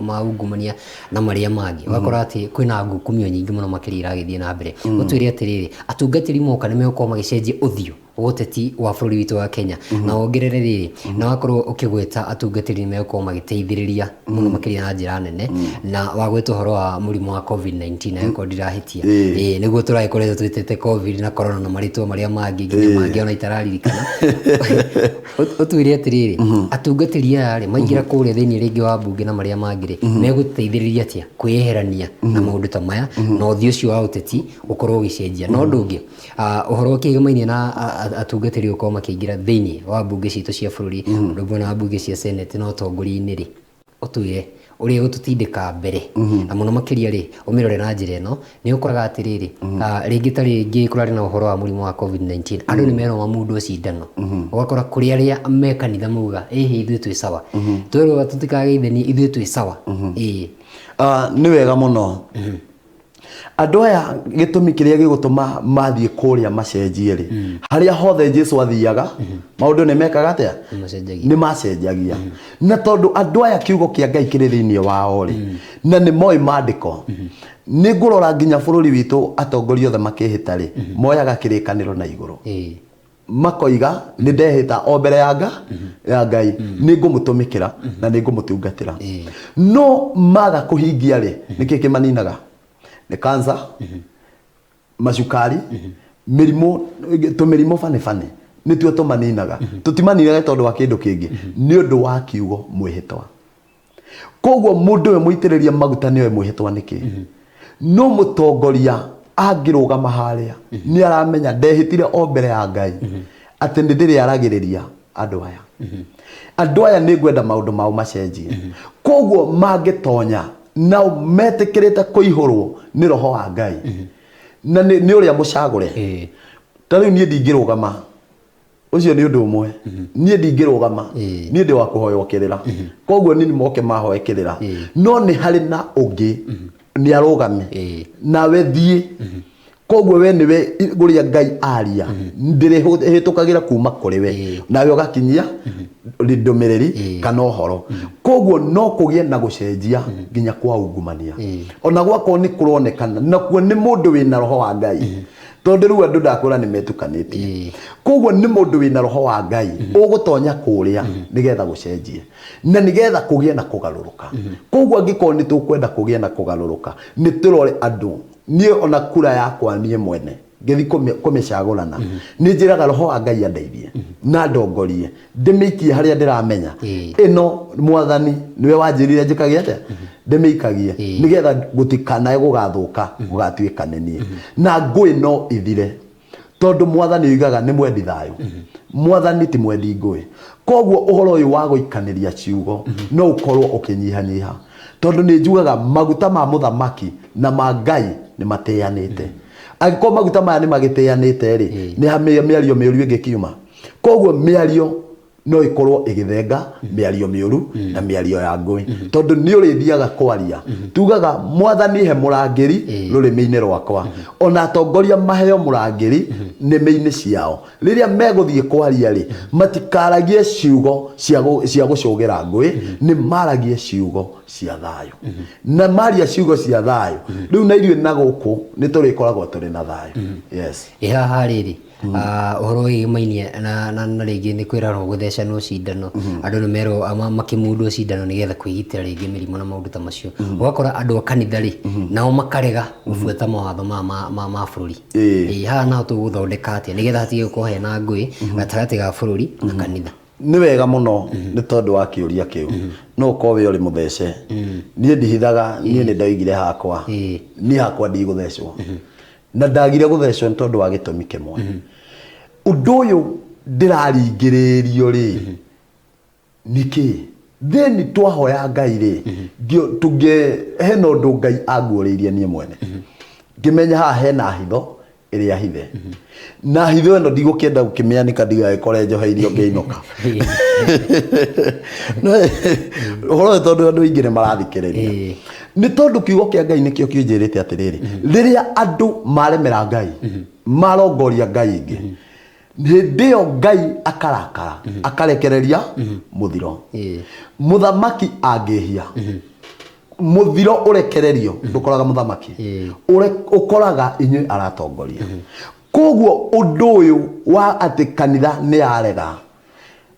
ma ungumania na marĩa mangĩ. Ũgakora atĩ kwĩna ngukumio nyingĩ mũno makĩria iragĩthiĩ na mbere. Ũtwĩre atĩrĩrĩ, atungatĩri moka nĩ megũkorwo magĩcenjia ũthiũ wa ũteti wa bũrũri witũ wa Kenya? Na wongerere rĩrĩ, na wakorwo ũkĩgweta atungatĩri nĩ megũkorwo magĩteithĩrĩria mũno makĩria na njĩra nene, na wagweta ũhoro wa mũrimũ wa COVID-19, angĩkorwo ndirahĩtia. Ĩĩ, nĩguo tũragĩkoretwo twĩtĩte COVID na corona na marĩtwa marĩa mangĩ nginya mangĩ ona itararirikana. Ũtwĩre atĩrĩrĩ, atungatĩri aya rĩ, maingĩra kũrĩa thĩinĩ rĩngĩ wa mbunge na marĩa mangĩ rĩ, megũteithĩrĩria atĩa kwĩyeherania na maũndũ ta maya na ũthiũ ũcio wa ũteti ũkorwo ũgĩcenjia? Na ũndũ ũngĩ, ũhoro ũkĩgemaine na atungatĩri gũkorwo makĩingĩra thĩinĩ wa mbunge citũ cia bũrũri, ũndũ ũmwe na mbunge cia senate na ũtongoria-inĩ rĩ, ũtwĩre ũrĩa gũtũtindĩka mbere, na mũno makĩria rĩ, ũmĩrore na njĩra ĩno, nĩ ũkoraga atĩrĩrĩ, rĩngĩ ta rĩngĩ kũrarĩ na ũhoro wa mũrimũ wa COVID-19, andũ nĩ merwo mamundwo cindano, ũgakora kũrĩ arĩa me kanitha mauga ĩhĩ, ithuĩ twĩ sawa, twerwo tũtikageithanie, ithuĩ twĩ sawa, ĩĩ. Nĩ wega mũno. Andũ aya, gĩtũmi kĩrĩa gĩgũtũma mathiĩ kũrĩa macenjie rĩ, harĩa hothe Jesu athiaga maũndũ nĩ mekaga atĩa? Nĩmacenjagia. Nĩ macenjagia. Na tondũ andũ aya kiugo kĩa Ngai kĩrĩ thĩinĩ wao rĩ, na nĩ moĩ maandĩko, nĩ ngũrora nginya bũrũri witũ atongoria othe makĩhĩta rĩ, moyaga kĩrĩkanĩro na igũrũ, makoiga nĩ ndehĩta o mbere ya Ngai nĩ ngũmũtũmĩkĩra na nĩ ngũmũtungatĩra. No maga kũhingia rĩ, nĩkĩ kĩmaninaga? Nĩ cancer, macukari, mĩrimũ, tũmĩrimũ bani bani nĩtuo tũmaninaga. Tũtimaninaga tondũ wa kĩndũ kĩngĩ, nĩ ũndũ wa kiugo mwĩhĩtwa. Koguo mũndũ ũyũ mũitĩrĩrie maguta nĩoĩ mwĩhĩtwa nĩkĩ. No mũtongoria angĩrũgama harĩa, nĩ aramenya ndehĩtire o mbere ya Ngai atĩ nĩ ndĩrĩaragĩrĩria andũ aya. Andũ aya nĩ ngwenda maũndũ mao macenjie. Koguo mangĩtonya nao metĩkĩrĩte kũihũrwo nĩ roho wa Ngai na nĩ ũrĩa mũcagũre. Ta rĩu niĩ ndingĩrũgama, ũcio nĩ ũndũ ũmwe, niĩ ndingĩrũgama. Niĩ ndĩ wa kũhoywo kĩrĩra, koguo niĩ moke mahoe kĩrĩra. No nĩ harĩ na ũngĩ nĩ arũgame nawe thiĩ. Koguo we nĩwe ũrĩa Ngai aria ndĩrĩhĩtũkagĩra kuma kũrĩ we, nawe ũgakinyia ndũmĩrĩri kana ũhoro. Koguo no kũgĩe na gũcenjia nginya kwa ungumania, ona gwakorwo nĩ kũronekana nakuo nĩ mũndũ wĩna roho wa Ngai, tondũ rĩu andũ ndakwĩra nĩ metukanĩtie. Koguo nĩ mũndũ wĩna roho wa Ngai ũgũtonya kũrĩa nĩgetha gũcenjie na nĩgetha kũgĩe na kũgarũrũka. Koguo angĩkorwo nĩ tũkwenda kũgĩe na kũgarũrũka, nĩ tũrore andũ. Niĩ ona kura yakwa niĩ mwene ngĩthi kũmĩcagũrana, nĩ njĩraga roho wa Ngai andeithie na ndongorie ndĩmĩikie harĩa ndĩramenya ĩno Mwathani nĩwe wanjĩrire njĩkage atĩa, ndĩmĩikagie, nĩgetha gũtikanae gũgathũka gũgatuĩka nĩ niĩ na ngũĩ no ithire, tondũ Mwathani oigaga nĩ mwendi thayũ. Mwathani ti mwendi ngũĩ. Koguo ũhoro ũyũ wa gũikanĩria ciugo no ũkorwo ũkĩnyihanyiha, tondũ nĩ njugaga maguta ma mũthamaki na ma Ngai nĩ matĩanĩte. Angĩkorwo maguta maya nĩ magĩtĩanĩte rĩ, nĩ ha mĩario mĩũru ĩngĩkiuma? Koguo mĩario no ĩkorwo ĩgĩthenga, mĩario mĩũru na mĩario ya ngũĩ, tondũ nĩ ũrĩthiaga kwaria. Tugaga Mwathani he mũrangĩri rũrĩmĩ-inĩ rwakwa. Ona atongoria maheo mũrangĩri nĩmĩ-inĩ ciao rĩrĩa megũthiĩ kwaria rĩ, matikaragie ciugo cia gũcũgĩra ngũĩ, nĩ maragie ciugo cia thayũ. Na maria ciugo cia thayũ rĩu, na ithuĩ na gũkũ nĩ tũrĩkoragwo tũrĩ na thayũ, yes. Ĩ haha rĩrĩ, ũhoro wĩgĩmainie na rĩngĩ nĩ kwĩrarwo gũthecanwo cindano, andũ nĩ merwo makĩmundwo cindano nĩgetha kwĩgitĩra rĩngĩ mĩrimũ na maũndũ ta macio. Ũgakora andũ a kanitha rĩ, nao makarega gũbuata mawatho maya ma bũrũri. Ĩ haha naho tũgũthondeka atĩa nĩgetha hatige gũkorwo hena ngũĩ gatagatĩ ga bũrũri na kanitha? Nĩ wega mũno nĩ tondũ wa kĩũria kĩu. No ũkorwo wĩ ũrĩ mũthece. Niĩ ndihithaga, niĩ nĩ ndoigire hakwa, niĩ hakwa ndigũthecwo, na ndagire gũthecwo nĩ tondũ wa gĩtũmi kĩmwe. Ũndũ ũyũ ndĩraringĩrĩrio rĩ, nĩkĩ thĩni twahoya Ngai rĩ, tũngĩ hena ũndũ Ngai anguũrĩirie niĩ mwene. Ngĩmenya haha hena hitho ĩrĩa hithe, na hitho ĩno ndigũkĩenda gũkĩmĩanĩka ndigagĩkore njoheirio ngĩinũka. No ũhoro ũyũ, tondũ andũ aingĩ nĩ marathikĩrĩria, nĩ tondũ kiugo kĩa Ngai nĩkĩo kĩnjĩrĩte atĩrĩrĩ, rĩrĩa andũ maremera Ngai, marongoria ngai ingĩ, hĩndĩ ĩyo Ngai akarakara, akarekereria mũthiro. Mũthamaki angĩhia, mũthiro ũrekererio ndũkoraga mũthamaki, ũkoraga inyuĩ aratongoria. Koguo ũndũ ũyũ wa atĩ kanitha nĩ yarega,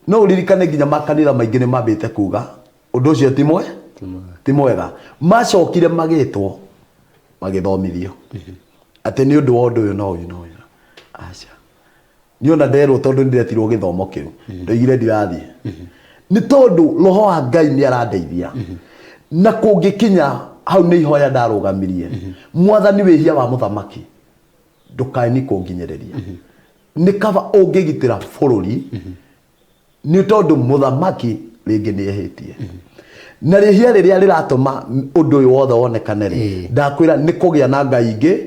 no ũririkane nginya makanitha maingĩ nĩ mambĩte kuga ũndũ ũcio ti mwe ti mwega. Macokire magĩtwo magĩthomithio atĩ nĩ ũndũ wa ũndũ ũyũ na ũyũ na ũyũ. Aca, niĩ ona nderwo, tondũ nĩ ndetirwo gĩthomo kĩu, ndoigire ndirathiĩ, nĩ tondũ roho wa Ngai nĩ arandeithia. Na kũngĩkinya hau nĩ ihoya ndarũgamirie, Mwathani, wĩhia wa mũthamaki ndũkae ni kũnginyĩrĩria, nĩ kaba ũngĩgitĩra bũrũri, nĩ tondũ mũthamaki rĩngĩ nĩ ehĩtie na rĩhia rĩrĩa rĩratũma ũndũ ũyũ wothe wonekane rĩ, ndakwĩra nĩ kũgĩa na ngai ingĩ,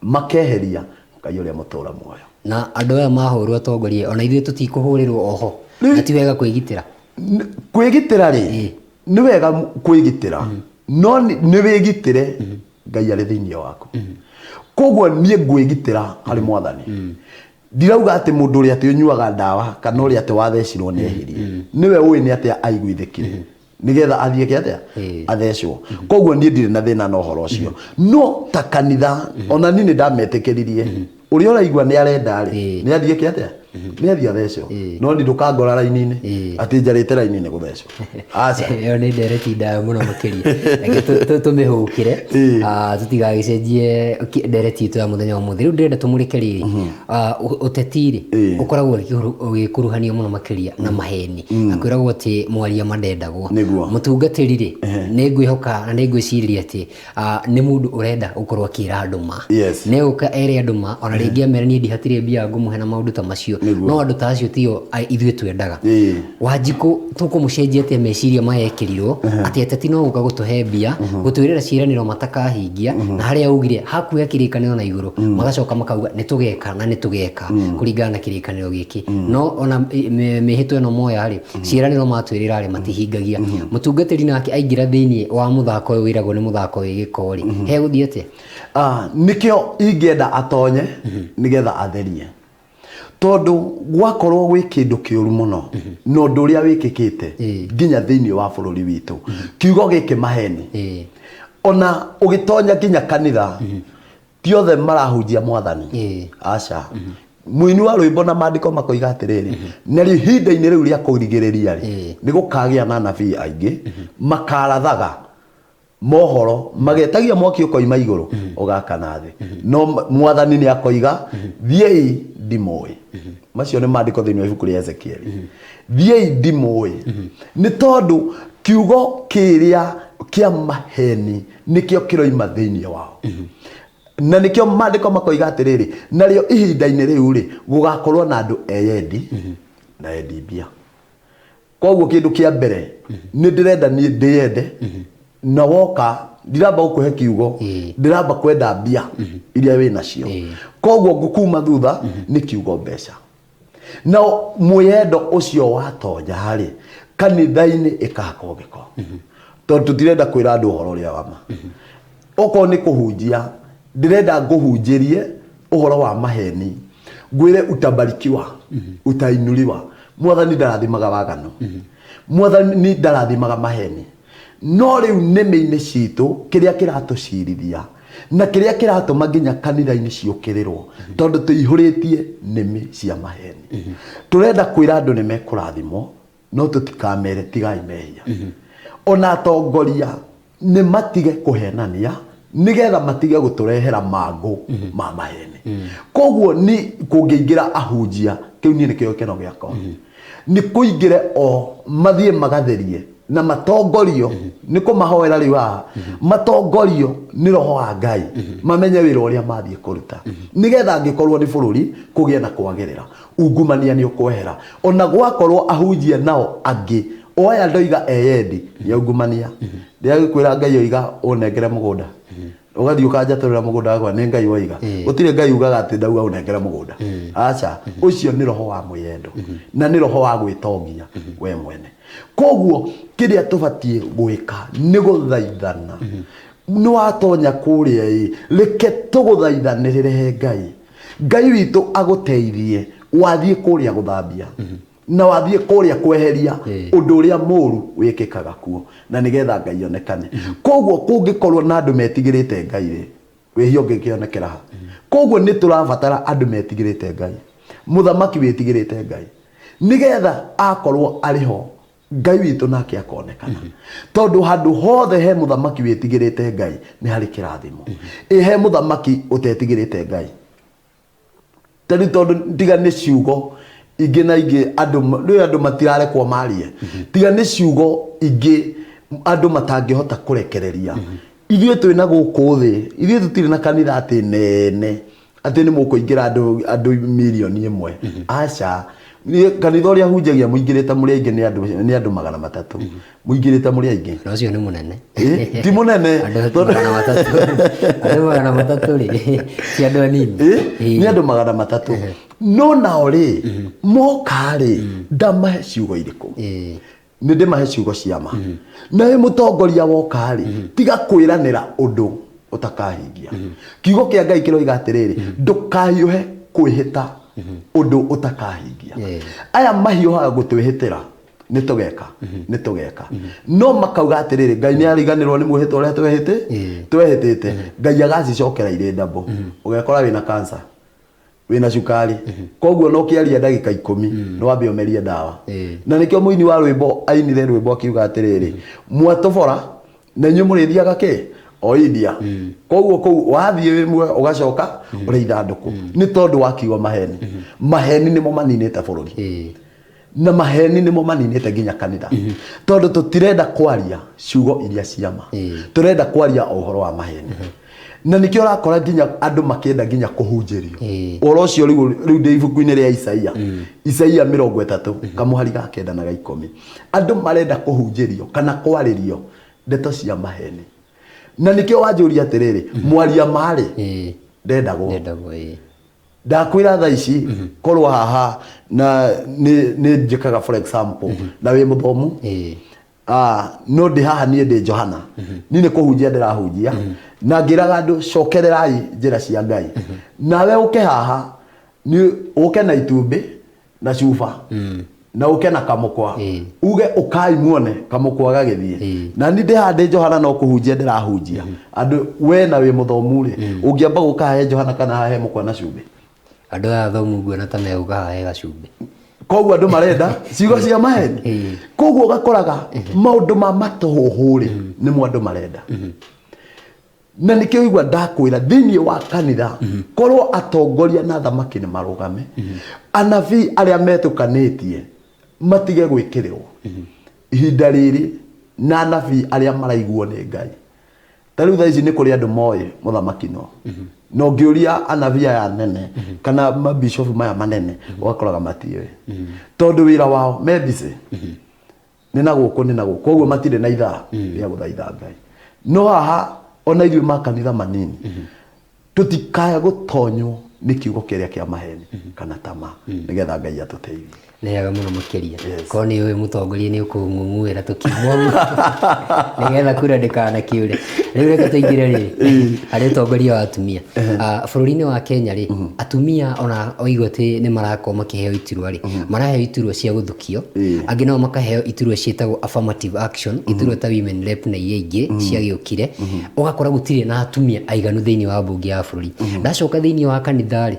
makeheria Ngai ũrĩa mũtũra muoyo. Na andũ aya mahũrwo atongoria, ona ithuĩ tũtikũhũrĩrwo oho? Na ti wega kwĩgitĩra? Kwĩgitĩra rĩ, nĩ wega kwĩgitĩra, no nĩ wĩgitĩre Ngai arĩ thĩinĩ waku. Koguo niĩ ngwĩgitĩra harĩ Mwathani. Ndirauga atĩ mũndũ ũrĩa atĩ ũnyuaga ndawa kana ũrĩa atĩ wathecirwo nĩ ehirie. Nĩwe ũĩ nĩ atĩa aiguithĩkire nĩgetha athiĩ ke atĩa athecwo. Koguo niĩ ndirĩ na thĩna na ũhoro ũcio, no ta kanitha ona niĩ nĩ ndametĩkĩririe, ũrĩa ũraigua nĩ arenda rĩ, nĩ athiĩ ke atĩa, nĩ athiĩ athecwo, no ni ndũkangora raini-inĩ atĩ njarĩte raini-inĩ gũthecwo, aca. Ĩyo nĩ ndereti ndaya mũno makĩria, reke tũmĩhũkĩre, tũtigagĩcenjie ndereti itũ ya mũthenya wa ũmũthĩ. Rĩu ndĩrenda tũmũrĩke rĩrĩ, ũteti rĩ, ũkoragwo ũgĩkuruhanio mũno makĩria na maheni, na kwĩragwo atĩ mwaria ma ndendagwo. Mũtungatĩri rĩ, nĩ ngwĩhoka na nĩ ngwĩcirĩria atĩ nĩ mũndũ ũrenda gũkorwo akĩra andũ ma. Nĩ egũka ere andũ ma, ona rĩngĩ amere niĩ ndihatirĩ mbia ngũmũhe na maũndũ ta macio. No andũ ta acio tio ithuĩ twendaga. Wanjikũ tũkũmũcenjia atĩa meciria maya ekĩrirwo atĩ ateti no gũka gũtũhe mbia, gũtwĩrĩra ciĩranĩro matakahingia, na harĩa augire hakuoya kĩrĩkanĩro na igũrũ, magacoka makauga nĩ tũgeka na nĩ tũgeka kũringana na kĩrĩkanĩro gĩkĩ, no ona mĩhĩtwa ĩno moya rĩ, ciĩranĩro matwĩrĩra rĩ, matihingagia. Mũtungatĩri nake aingĩra thĩinĩ wa mũthako ũyũ wĩragwo nĩ mũthako wĩ gĩko rĩ, hegũthiĩ atĩa? Nĩkĩo ingĩenda atonye nĩgetha atherie, tondũ gwakorwo gwĩ kĩndũ kĩũru mũno na ũndũ ũrĩa wĩkĩkĩte nginya thĩinĩ wa bũrũri witũ, kiugo gĩkĩ maheni, ona ũgĩtonya nginya kanitha, ti othe marahunjia Mwathani. Aca, mũini wa rwĩmbo na maandĩko makoiga atĩrĩrĩ, na rĩu ihinda-inĩ rĩu rĩa kũrigĩrĩria rĩ, nĩ gũkagĩa na anabii aingĩ makarathaga mohoro, magetagia mwaki ũkoima igũrũ ũgakana thĩ, no Mwathani nĩ akoiga, "Thiĩi, ndimũĩ." Macio nĩ maandĩko thĩinĩ wa ibuku rĩa Ezekieli. Thiĩi, ndimũĩ. Nĩ tondũ kiugo kĩrĩa kĩa maheni nĩkĩo kĩroima thĩinĩ wao, na nĩkĩo maandĩko makoiga atĩrĩrĩ, narĩo ihinda-inĩ rĩu rĩ, gũgakorwo na andũ eyendi na endi mbia. Koguo kĩndũ kĩa mbere nĩ ndĩrenda niĩ ndĩyende, na woka ndiramba gũkũhe kiugo, ndĩramba kwenda mbia iria wĩ nacio. Koguo ngũkuma thutha nĩ kiugo mbeca, na mwĩyendo ũcio watonya rĩ, kanitha-inĩ ĩkahakwo gĩko, tondũ tũtirenda kwĩra andũ ũhoro ũrĩa wa ma. Okorwo nĩ kũhunjia, ndĩrenda ngũhunjĩrie ũhoro wa maheni, ngwĩre utabarikiwa, utainuliwa. Mwathani ndarathimaga waganu, Mwathani ndarathimaga maheni. No rĩu nĩmĩ-inĩ citũ kĩrĩa kĩratũcirithia na kĩrĩa kĩratũma nginya kanitha-inĩ ciũkĩrĩrwo, tondũ tũihũrĩtie nĩmĩ cia maheni. Tũrenda kwĩra andũ nĩ mekũrathimwo, no tũtikamere tigai mehia. Ona atongoria nĩ matige kũhenania nĩgetha matige gũtũrehera mangũ ma maheni. Koguo ni kũngĩingĩra ahunjia, kĩu niĩ nĩkĩo gĩkeno gĩakwa, nĩ kũingĩre o mathiĩ magatherie na matongorio nĩ kũmahoera rĩu haha, matongorio nĩ roho wa Ngai, mamenye wĩra ũrĩa mathiĩ kũruta, nĩgetha angĩkorwo nĩ bũrũri kũgĩe na kwagĩrĩra, ungumania nĩ ũkwehera. Ona gwakorwo ahunjia nao angĩ o aya ndoiga eyendi nĩ aungumania, ndĩragĩkwĩra Ngai oiga ũnengere mũgũnda. Ũgathiĩ ũkanjatũrĩra mũgũnda wakwa nĩ Ngai woiga. Gũtirĩ Ngai ugaga atĩ ndauga ũnengere mũgũnda. Aca, ũcio nĩ roho wa mwĩyendo na nĩ roho wa gwĩtongia we mwene. Koguo kĩrĩa tũbatiĩ gwĩka nĩ gũthaithana. Nĩ watonya kũrĩa ĩ, reke tũgũthaithanĩrĩre he Ngai. Ngai witũ agũteithie wathiĩ kũrĩa gũthambia na wathiĩ kũrĩa kweheria ũndũ ũrĩa mũru wĩkĩkaga kuo na nĩgetha Ngai onekane. Koguo kũngĩkorwo na andũ metigĩrĩte Ngai rĩ, wĩhia ũngĩkĩonekera ha? Koguo nĩ tũrabatara andũ metigĩrĩte Ngai, mũthamaki wĩtigĩrĩte Ngai, nĩgetha akorwo arĩ ho Ngai witũ nake akonekana. Tondũ handũ hothe he mũthamaki wĩtigĩrĩte Ngai nĩ harĩ kĩrathimo. Ĩ he mũthamaki ũtetigĩrĩte Ngai? Tarĩu tondũ tiga nĩ ciugo ingĩ na ingĩ andũ rĩu andũ matirarekwo marie, tiga nĩ ciugo ingĩ andũ matangĩhota kũrekereria. Ithuĩ twĩ na gũkũ thĩ, ithuĩ tũtirĩ na kanitha atĩ nene atĩ nĩ mũkũingĩra andũ mirioni 1. Aca, niĩ kanitha ũrĩa hunjagia mũingĩrĩte mũrĩ aingĩ nĩ andũ 300 mũingĩrĩte mũrĩ aingĩ. Na ũcio nĩ mũnene. Ĩ, ti mũnene. Andũ 300, andũ 300 rĩ, ti andũ anini. Ĩ, nĩ andũ 300, no nao rĩ moka rĩ, ndamahe ciugo irĩkũ? Nĩ ndĩmahe ciugo cia ma. Na wĩ mũtongoria woka rĩ, tiga kwĩranĩra ũndũ ũtakahingia. Kiugo kĩa Ngai kĩroiga atĩrĩrĩ, ndũkahiũhe kwĩhĩta ũndũ ũtakahingia. Aya mahiũhaga gũtwĩhĩtĩra nĩ tũgeka, nĩ tũgeka, no makauga atĩrĩrĩ, Ngai nĩ ariganĩrwo nĩ mwĩhĩtwa ũrĩa twehĩtĩte. Ngai agacicokera irĩ ndambo, ũgekora wĩna cancer, wĩna cukari. Koguo no kĩaria ndagĩka 10 nĩ wambe ũmerie ndawa. Na nĩkĩo mũini wa rwĩmbo ainire rwĩmbo akiuga atĩrĩrĩ, mwatũbora na inyuĩ mũrĩthiaga kĩ o India. Koguo kũu wathiĩ wĩ muoyo ũgacoka ũrĩ ithandũkũ nĩ tondũ wa kiugo maheni. Maheni nĩmo maninĩte bũrũri na maheni nĩmo maninĩte nginya kanitha, tondũ tũtirenda kwaria ciugo iria cia ma, tũrenda kwaria o ũhoro wa maheni. Na nĩkĩo ũrakora nginya andũ makĩenda nginya kũhunjĩrio ũhoro ũcio. Rĩu ndĩ ibuku-inĩ rĩa Isaia, Isaia 30 kamũhari ga 9 na ga 10. Andũ marenda kũhunjĩrio kana kwarĩrio ndeto cia maheni. Na nĩkĩo wanjũria atĩrĩrĩ, mwaria marĩ ndendagwo. Ndendagwo, ĩĩ. Ndakwĩra thaa ici korwo haha na nĩ njĩkaga, for example, na wĩ mũthomu, no ndĩ haha niĩ ndĩ Johana, niĩ nĩ kũhunjia ndĩrahunjia na ngĩraga andũ cokererai njĩra cia Ngai, nawe ũke haha nĩ ũke na itumbĩ na cuba na ũke na kamũkwa, uge ũkai muone kamũkwa gagĩthiĩ, na niĩ ndĩ haha ndĩ Johana no kũhunjia ndĩrahunjia andũ, we na wĩ mũthomu rĩ, ũngĩamba gũka hahe Johana kana hahe mũkwa na cumbĩ? Andũ aya athomu nguona ta megũka hahe gacumbĩ. Koguo andũ marenda ciugo cia maheni. Koguo ũgakoraga maũndũ ma matũhũhũ rĩ nĩmo andũ marenda. Na nĩkĩo igua ndakwĩra thĩinĩ wa kanitha korwo atongoria na athamaki nĩ marũgame, anabii arĩa metũkanĩtie matige gwĩkĩrĩrwo ihinda rĩrĩ, na anabii arĩa maraiguo nĩ Ngai. Ta rĩu thaa ici nĩ kũrĩ andũ moĩ mũthamaki, no ũngĩũria anabii aya nene kana mabishofu maya manene, ũgakoraga matiũĩ, tondũ wĩra wao me busy nĩ na gũkũ nĩ na gũkũ, koguo matirĩ na ithaa rĩa gũthaitha Ngai. No haha ona ithuĩ makanitha manini tũtikae gũtonywo nĩ kiugo kĩrĩa kĩa maheni kana tama, nĩgetha Ngai atũteithie. Nĩ wega mũno makĩria. Korwo nĩ ũĩ mũtongoria nĩ ũkũng'ung'uĩra tũkiuma ũguo nĩgetha kura ndĩkanakĩũre. Rĩu reke tũingĩre rĩ harĩ ũtongoria wa atumia. Bũrũri-inĩ wa Kenya rĩ, atumia ona oigua atĩ nĩ marakorwo makĩheo iturwa rĩ, maraheo iturwa cia gũthukio, angĩ nao makaheo iturwa ciĩtagwo affirmative action, iturwa ta women rep na iria ingĩ ciagĩũkire. Ũgakora gũtirĩ na atumia aiganu thĩinĩ wa mbunge ya bũrũri. Ndacoka thĩinĩ wa kanitha rĩ,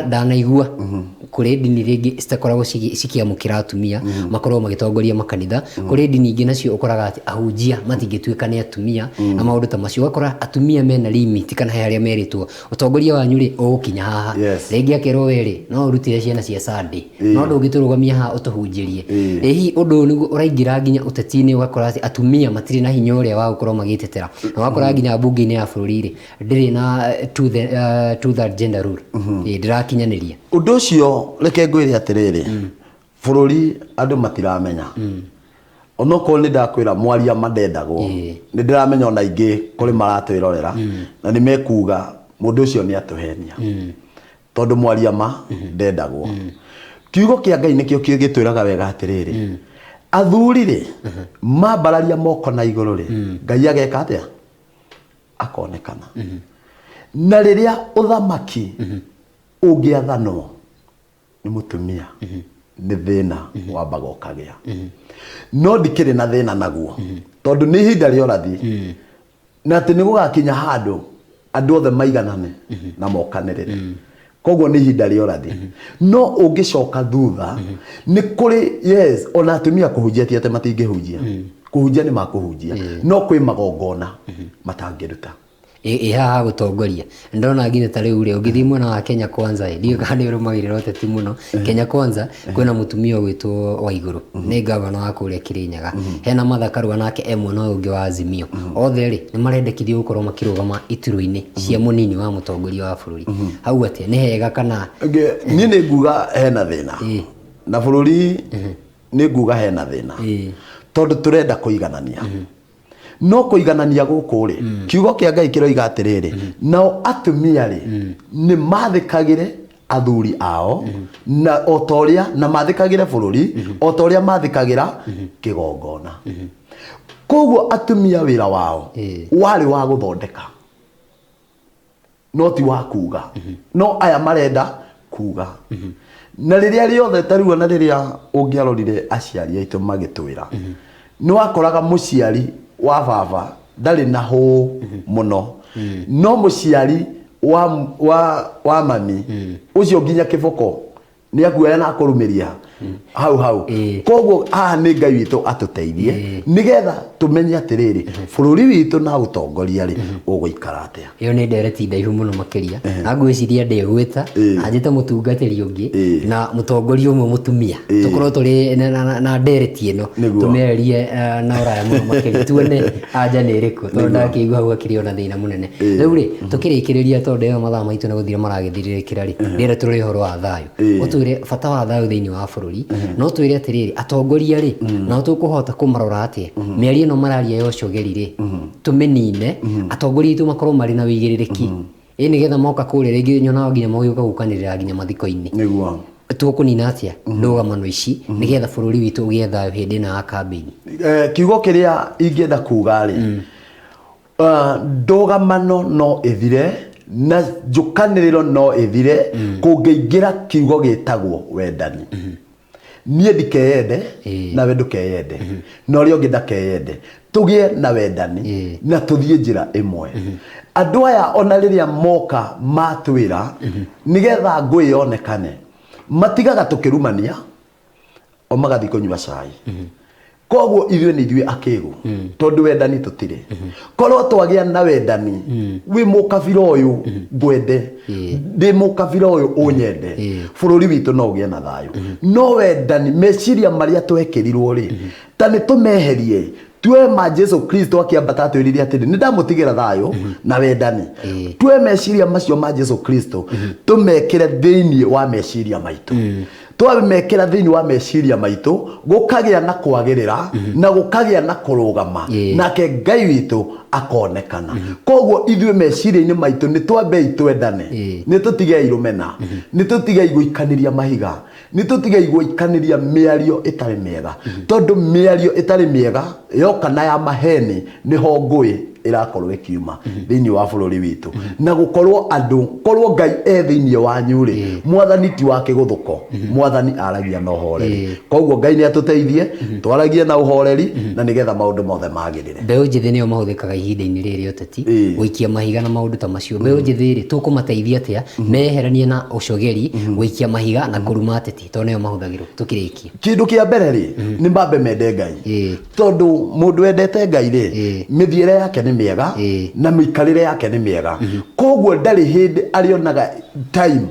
ndanaigua kũrĩ ndini rĩngĩ citakoragwo cikĩamũkĩra atumia makorwo magĩtongoria makanitha. Kũrĩ ndini ingĩ nacio ũkoraga atĩ ahunjia matingĩtuĩka nĩ atumia na maũndũ ta macio. Ũgakora atumia mena limit kana he harĩa merĩtwo ũtongoria wanyu rĩ ũgũkinya haha. Rĩngĩ akerwo we rĩ no ũrutire ciana cia Sunday, no ndũngĩtũrũgamia haha ũtũhunjĩrie. Ĩ hihi ũndũ ũyũ nĩguo ũraingĩra nginya ũteti-inĩ, ũgakora atĩ atumia matirĩ na hinya ũrĩa wa gũkorwo magĩtetera, na ũgakora nginya mbunge-inĩ ya bũrũri rĩ ndĩrĩ na two third gender rule? Ĩ, ndĩrakinyanĩria. Ũndũ ũcio reke ngwĩre atĩrĩrĩ, bũrũri andũ matiramenya. Onokorwo nĩ ndakwĩra mwaria ma ndendagwo, nĩ ndĩramenya ona aingĩ kũrĩ maratwĩrorera na nĩ mekuga mũndũ ũcio nĩ atũhenia, tondũ mwaria ma ndendagwo. Kiugo kĩa Ngai nĩkĩo gĩtwĩraga wega atĩrĩrĩ, athuri rĩ, mambararia moko na igũrũ rĩ, Ngai ageka atĩa? Akonekana. Na rĩrĩa ũthamaki ũngĩathanwo nĩ mũtumia, nĩ thĩna wambaga ũkagĩa. No ndikĩrĩ na thĩna naguo, tondũ nĩ ihinda rĩa ũrathi, na atĩ nĩ gũgakinya handũ andũ othe maiganane na mokanĩrĩre. Koguo nĩ ihinda rĩa ũrathi. No ũngĩcoka thutha, nĩ kũrĩ, yes, ona atumia kũhunjia ti atĩ matingĩhunjia. Kũhunjia nĩ makũhunjia, no kwĩ magongona matangĩruta. Ĩ haha gũtongoria ndona nginya ta rĩu rĩ, ũngĩthiĩ mwena wa Kenya Kwanza ĩ, ndiũĩ kana nĩ ũrũmagĩrĩra ũteti mũno. Kenya Kwanza kwĩna mũtumia ũgwĩtwo Waigũrũ, nĩ ngavana wa kũrĩa Kĩrĩnyaga. Hena Martha Karua, nake e mwena ũyũ ũngĩ wa Azimio. Othe rĩ, nĩ marendekithio gũkorwo makĩrũgama iturwa-inĩ cia mũnini wa mũtongoria wa bũrũri. Hau atĩa, nĩ hega kana? Niĩ nĩ nguga hena thĩna na bũrũri, nĩ nguga hena thĩna, tondũ tũrenda kũiganania. No kũiganania gũkũ rĩ, kiugo kĩa Ngai kĩroiga atĩrĩrĩ, nao atumia rĩ, nĩ mathĩkagĩre athuri ao na o ta ũrĩa na mathĩkagĩre bũrũri o ta ũrĩa mathĩkagĩra kĩgongona. Koguo atumia wĩra wao warĩ wa gũthondeka, no ti wa kuga. No aya marenda kuga. Na rĩrĩa rĩothe ta rĩu, ona rĩrĩa ũngĩarorire aciari aitũ magĩtwĩra, nĩ wakoraga mũciari wa baba ndarĩ na hũũ mũno, no mũciari wa mami ũcio nginya kĩboko nĩ akuoya na akũrumĩria hau hau. Koguo haha nĩ Ngai witũ atũteithie, nĩgetha tũmenye atĩrĩrĩ, bũrũri witũ na ũtongoria rĩ, ũgũikara atĩa. Ĩyo nĩ ndereti ndaihu mũno makĩria, na ngwĩciria ndĩgwĩta na njĩte mũtungatĩri ũngĩ na mũtongoria ũmwe mũtumia, tũkorwo tũrĩ na ndereti ĩno. Nĩguo. Tũmĩarĩrie na ũraya mũno makĩria, tuone anja nĩ ĩrĩkũ, tondũ ndakĩigua hau hakĩrĩ ona thĩna mũnene. Rĩu rĩ, tũkĩrĩkĩrĩria, tondũ ĩyo mathaa maitũ nĩ gũthira maragĩthirĩrĩkĩra rĩ, ndĩrenda tũrore ũhoro wa thayũ. Ũtwĩre bata wa thayũ thĩinĩ wa bũrũri, no twĩre atĩrĩrĩ, atongoria rĩ, nao tũkũhota kũmarora atĩa? Mĩario ĩno mararia ya ũcogeri rĩ, tũmĩnine, atongoria aitũ makorwo marĩ na wĩigĩrĩrĩki, ĩ nĩgetha moka kũrĩa rĩngĩ nyonaga nginya magĩũka gũkanĩrĩra nginya mathiko-inĩ. Tũkũnina atĩa ndũgamano ici nĩgetha bũrũri witũ ũgĩe thayũ hĩndĩ ĩno ya kambĩini? Kiugo kĩrĩa ingĩenda kuga rĩ, ndũgamano no ĩthire na njũkanĩrĩro no ĩthire kũngĩingĩra kiugo gĩtagwo wendani. Niĩ ndikeyende, nawe ndũkeyende, na ũrĩa ũngĩ ndakeyende, tũgĩe na wendani na tũthiĩ njĩra ĩmwe. Andũ aya ona rĩrĩa moka matwĩra nĩgetha ngũĩ yonekane, matigaga tũkĩrumania, o magathiĩ kũnyua cai. Koguo ithuĩ nĩ ithuĩ akĩgu, tondũ wendani tũtirĩ. Korwo twagĩa na wendani, wĩ mũkabira ũyũ ngwende, ndĩ mũkabira ũyũ ũnyende, bũrũri witũ no ũgĩe na thayũ. No wendani, meciria marĩa twekĩrirwo rĩ, ta nĩ tũmeherie, tuoe ma Jesu Kristo akĩambata atwĩrire atĩrĩ, nĩ ndamũtigĩra thayũ na wendani. Tuoe meciria macio ma Jesu Kristo, tũmekĩre thĩinĩ wa meciria maitũ. Twamekĩra thĩinĩ wa meciria maitũ, gũkagĩa na kwagĩrĩra na gũkagĩa na kũrũgama, nake Ngai witũ akonekana. Koguo ithuĩ meciria-inĩ maitũ nĩ twambei twendane, nĩ tũtigei rũmena, nĩ tũtigei gũikanĩria mahiga, nĩ tũtigei gũikanĩria mĩario ĩtarĩ mĩega, tondũ mĩario ĩtarĩ mĩega yoka na ya maheni, nĩho ngũĩ ĩrakorwo ĩkiuma thĩinĩ wa bũrũri witũ. Na gũkorwo andũ, korwo Ngai e thĩinĩ wanyu rĩ, mwathani ti wa kĩgũthũko, mwathani aragia na ũhoreri. Koguo Ngai nĩ atũteithie twaragie na ũhoreri, na nĩgetha maũndũ mothe magĩrĩre. Mbeũ njĩthĩ nĩo mahũthĩkaga ihinda-inĩ rĩrĩ rĩa ũteti, gũikia mahiga na maũndũ ta macio. Mbeũ njĩthĩ rĩ, tũkũmateithia atĩa meyeheranie na ũcogeri, gũikia mahiga na kũruma ateti, tondũ nĩo mahũthagĩrwo? Tũkĩrĩkia, Kĩndũ kĩa mbere rĩ, nĩ mambe mende Ngai, tondũ mũndũ wendete Ngai rĩ, mĩthiĩre yake nĩ mĩega na mĩikarĩre yake nĩ mĩega. Koguo ndarĩ hĩndĩ arĩonaga time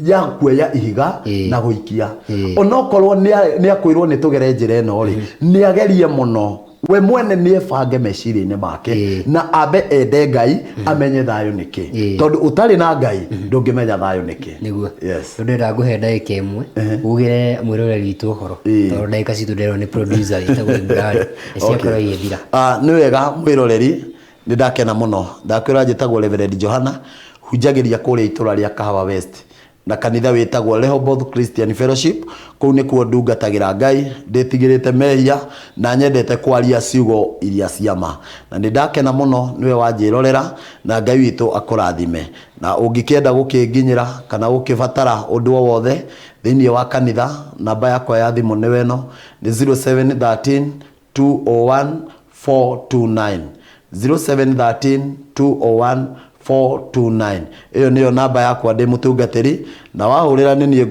ya kuoya ihiga na gũikia. Onokorwo nĩ akwĩrwo nĩ tũgere njĩra ĩno rĩ, nĩ agerie mũno. We mwene nĩ ebange meciria-inĩ make na ambe ende Ngai, amenye thayũ nĩ kĩ. Tondũ ũtarĩ na Ngai ndũngĩmenya thayũ nĩ kĩ. Nĩguo. Yes. Rĩu ndĩrenda ngũhe ndagĩka ĩmwe ugĩre mwĩroreri witũ ũhoro, tondũ ndagĩka citũ ndĩrerwo nĩ producer wĩtagwo Ibrahim nĩ ciakorwo igĩthira. Ah, nĩ wega mwĩroreri, nĩ ndakena mũno. Ndakwĩra njĩtagwo Reverend Johana, hunjagĩria kũrĩa itũra rĩa Kahawa West na kanitha wĩtagwo Rehoboth Christian Fellowship. Kũu nĩkuo ndungatagĩra Ngai ndĩtigĩrĩte mehia na nyendete kwaria ciugo iria cia ma. Na nĩ ndakena mũno nĩwe wanjĩrorera, na Ngai witũ akũrathime. Na ũngĩkĩenda gũkĩnginyĩra kana gũkĩbatara ũndũ o wothe thĩinĩ wa kanitha, namba yakwa ya thimũ nĩyo ĩno, nĩ 0713 201 429, 0713 201 429. Ĩyo nĩyo namba yakwa ndĩ mũtungatĩri, na wahũrĩra nĩ niĩ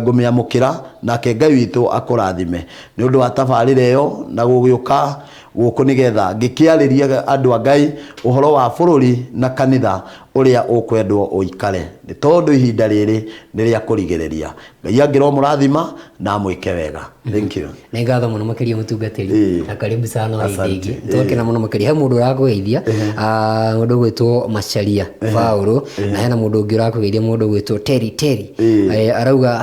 ngũmĩamũkĩra, nake Ngai witũ akũrathime nĩ ũndũ wa tabarĩra ĩyo na gũgĩũka gũkũ nĩgetha ngĩkĩarĩrie andũ a Ngai ũhoro wa bũrũri na kanitha ũrĩa ũkwendwo ũikare, nĩ tondũ ihinda rĩrĩ nĩ rĩa kũrigĩrĩria. Ngai angĩromũrathima na amwĩke wega. Thank you. Nĩ ngatho mũno makĩria mũtungatĩri. Na karibu sana hĩndĩ Asante. ĩngĩ. Twakena mũno makĩria. He mũndũ ũrakũgeithia, mũndũ ũgwĩtwo Macharia Paũlũ, na hena mũndũ ũngĩ ũrakũgeithia, mũndũ ũgwĩtwo Terry Terry. Arauga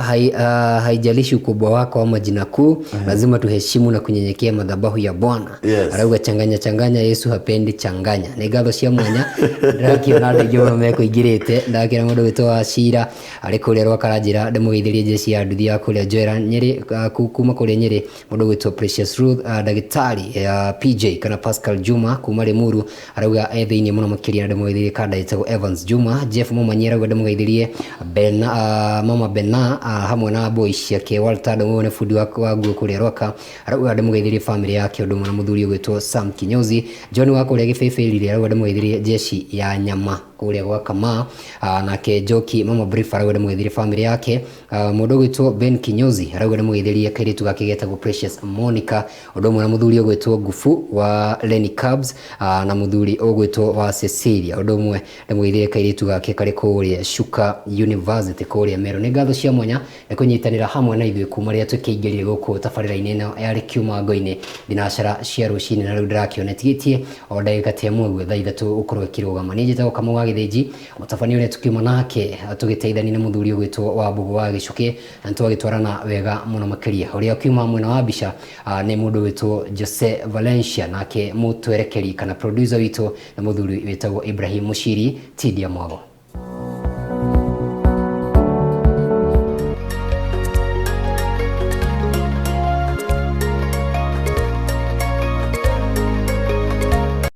haijalishi ukubwa wako ama jina kuu, lazima tuheshimu na kunyenyekea madhabahu ya Bwana. Arauga changanya changanya, Yesu hapendi changanya. Nĩ ngatho cia mwanya. Ndĩrakĩona andũ aingĩ mũno mekũingĩrĩte. Ndakĩona mũndũ ũgwĩtwo Wachira arĩ kũrĩa Rwakaranjĩra, ndĩmũgeithĩrie jeshi ya nduthi ya kũrĩa Njoera Nyĩrĩ, kuma kũrĩa Nyĩrĩ, mũndũ ũgwĩtwo Precious Ruth, ndagĩtarĩ PJ kana Pascal Juma kuma Limuru arauga e thĩinĩ mũno makĩria, na ndĩmũgeithĩrie kanda ĩtagwo Evans Juma. Jeff Momanyi arauga ndĩmũgeithĩrie Bena, Mama Bena, hamwe na boys ciake. Walter Ndũng'ũ nĩ bundi wa nguo kũrĩa Rwaka, arauga ndĩmũgeithĩrie family yake ũndũ ũmwe na mũthuri ũgwĩtwo Sam Kinyozi. John wa kũrĩa Gĩbĩbĩrire arauga ndĩmũgeithĩrie jeshi ya nyama kũrĩa gwa Kamaa, nake Njoki Mama Brief arauga ndĩmũgeithĩrie family yake. Mũndũ ũgwĩtwo Ben Kinyozi arauga ndĩmũgeithĩrie kairĩtu gake getagwo Precious Monica, ũndũ ũmwe na mũthuri ũgwĩtwo Ngufu wa Lenny Cubs, na mũthuri ũgwĩtwo wa Cecilia, ũndũ ũmwe ndĩmũgeithĩrie kairĩtu gake karĩ kũrĩa Shuka University kũrĩa Meru. Nĩ ngatho cia mwanya nĩ kũnyitanĩra hamwe na ithuĩ kuma rĩrĩa tũkĩingĩrire gũkũ tabarĩra-inĩ ĩno ya Rĩkiuma Ngo-inĩ thinacara cia rũcinĩ, na rĩu ndĩrakĩona ĩtigĩtie o ndagĩka ta ĩmwe ũguo thaa 3 ũkorwo ĩkĩrũgama. Niĩ njĩtagwo Kamau wa Gĩthĩnji, mũtabania ũrĩa tũkiuma nake tũgĩteithania nĩ mũthuri ũgwĩtwo wa Mbũgũ wa Gĩcukĩ, na nĩtwagĩtwarana wega mũno makĩria. Ũrĩa ũkiuma mwena wa mbica nĩ mũndũ ũgwĩtwo Jose Valencia, nake mũtwerekeri kana producer witũ nĩ mũthuri wĩtagwo Ibrahim Mushiri Tidia Mwago.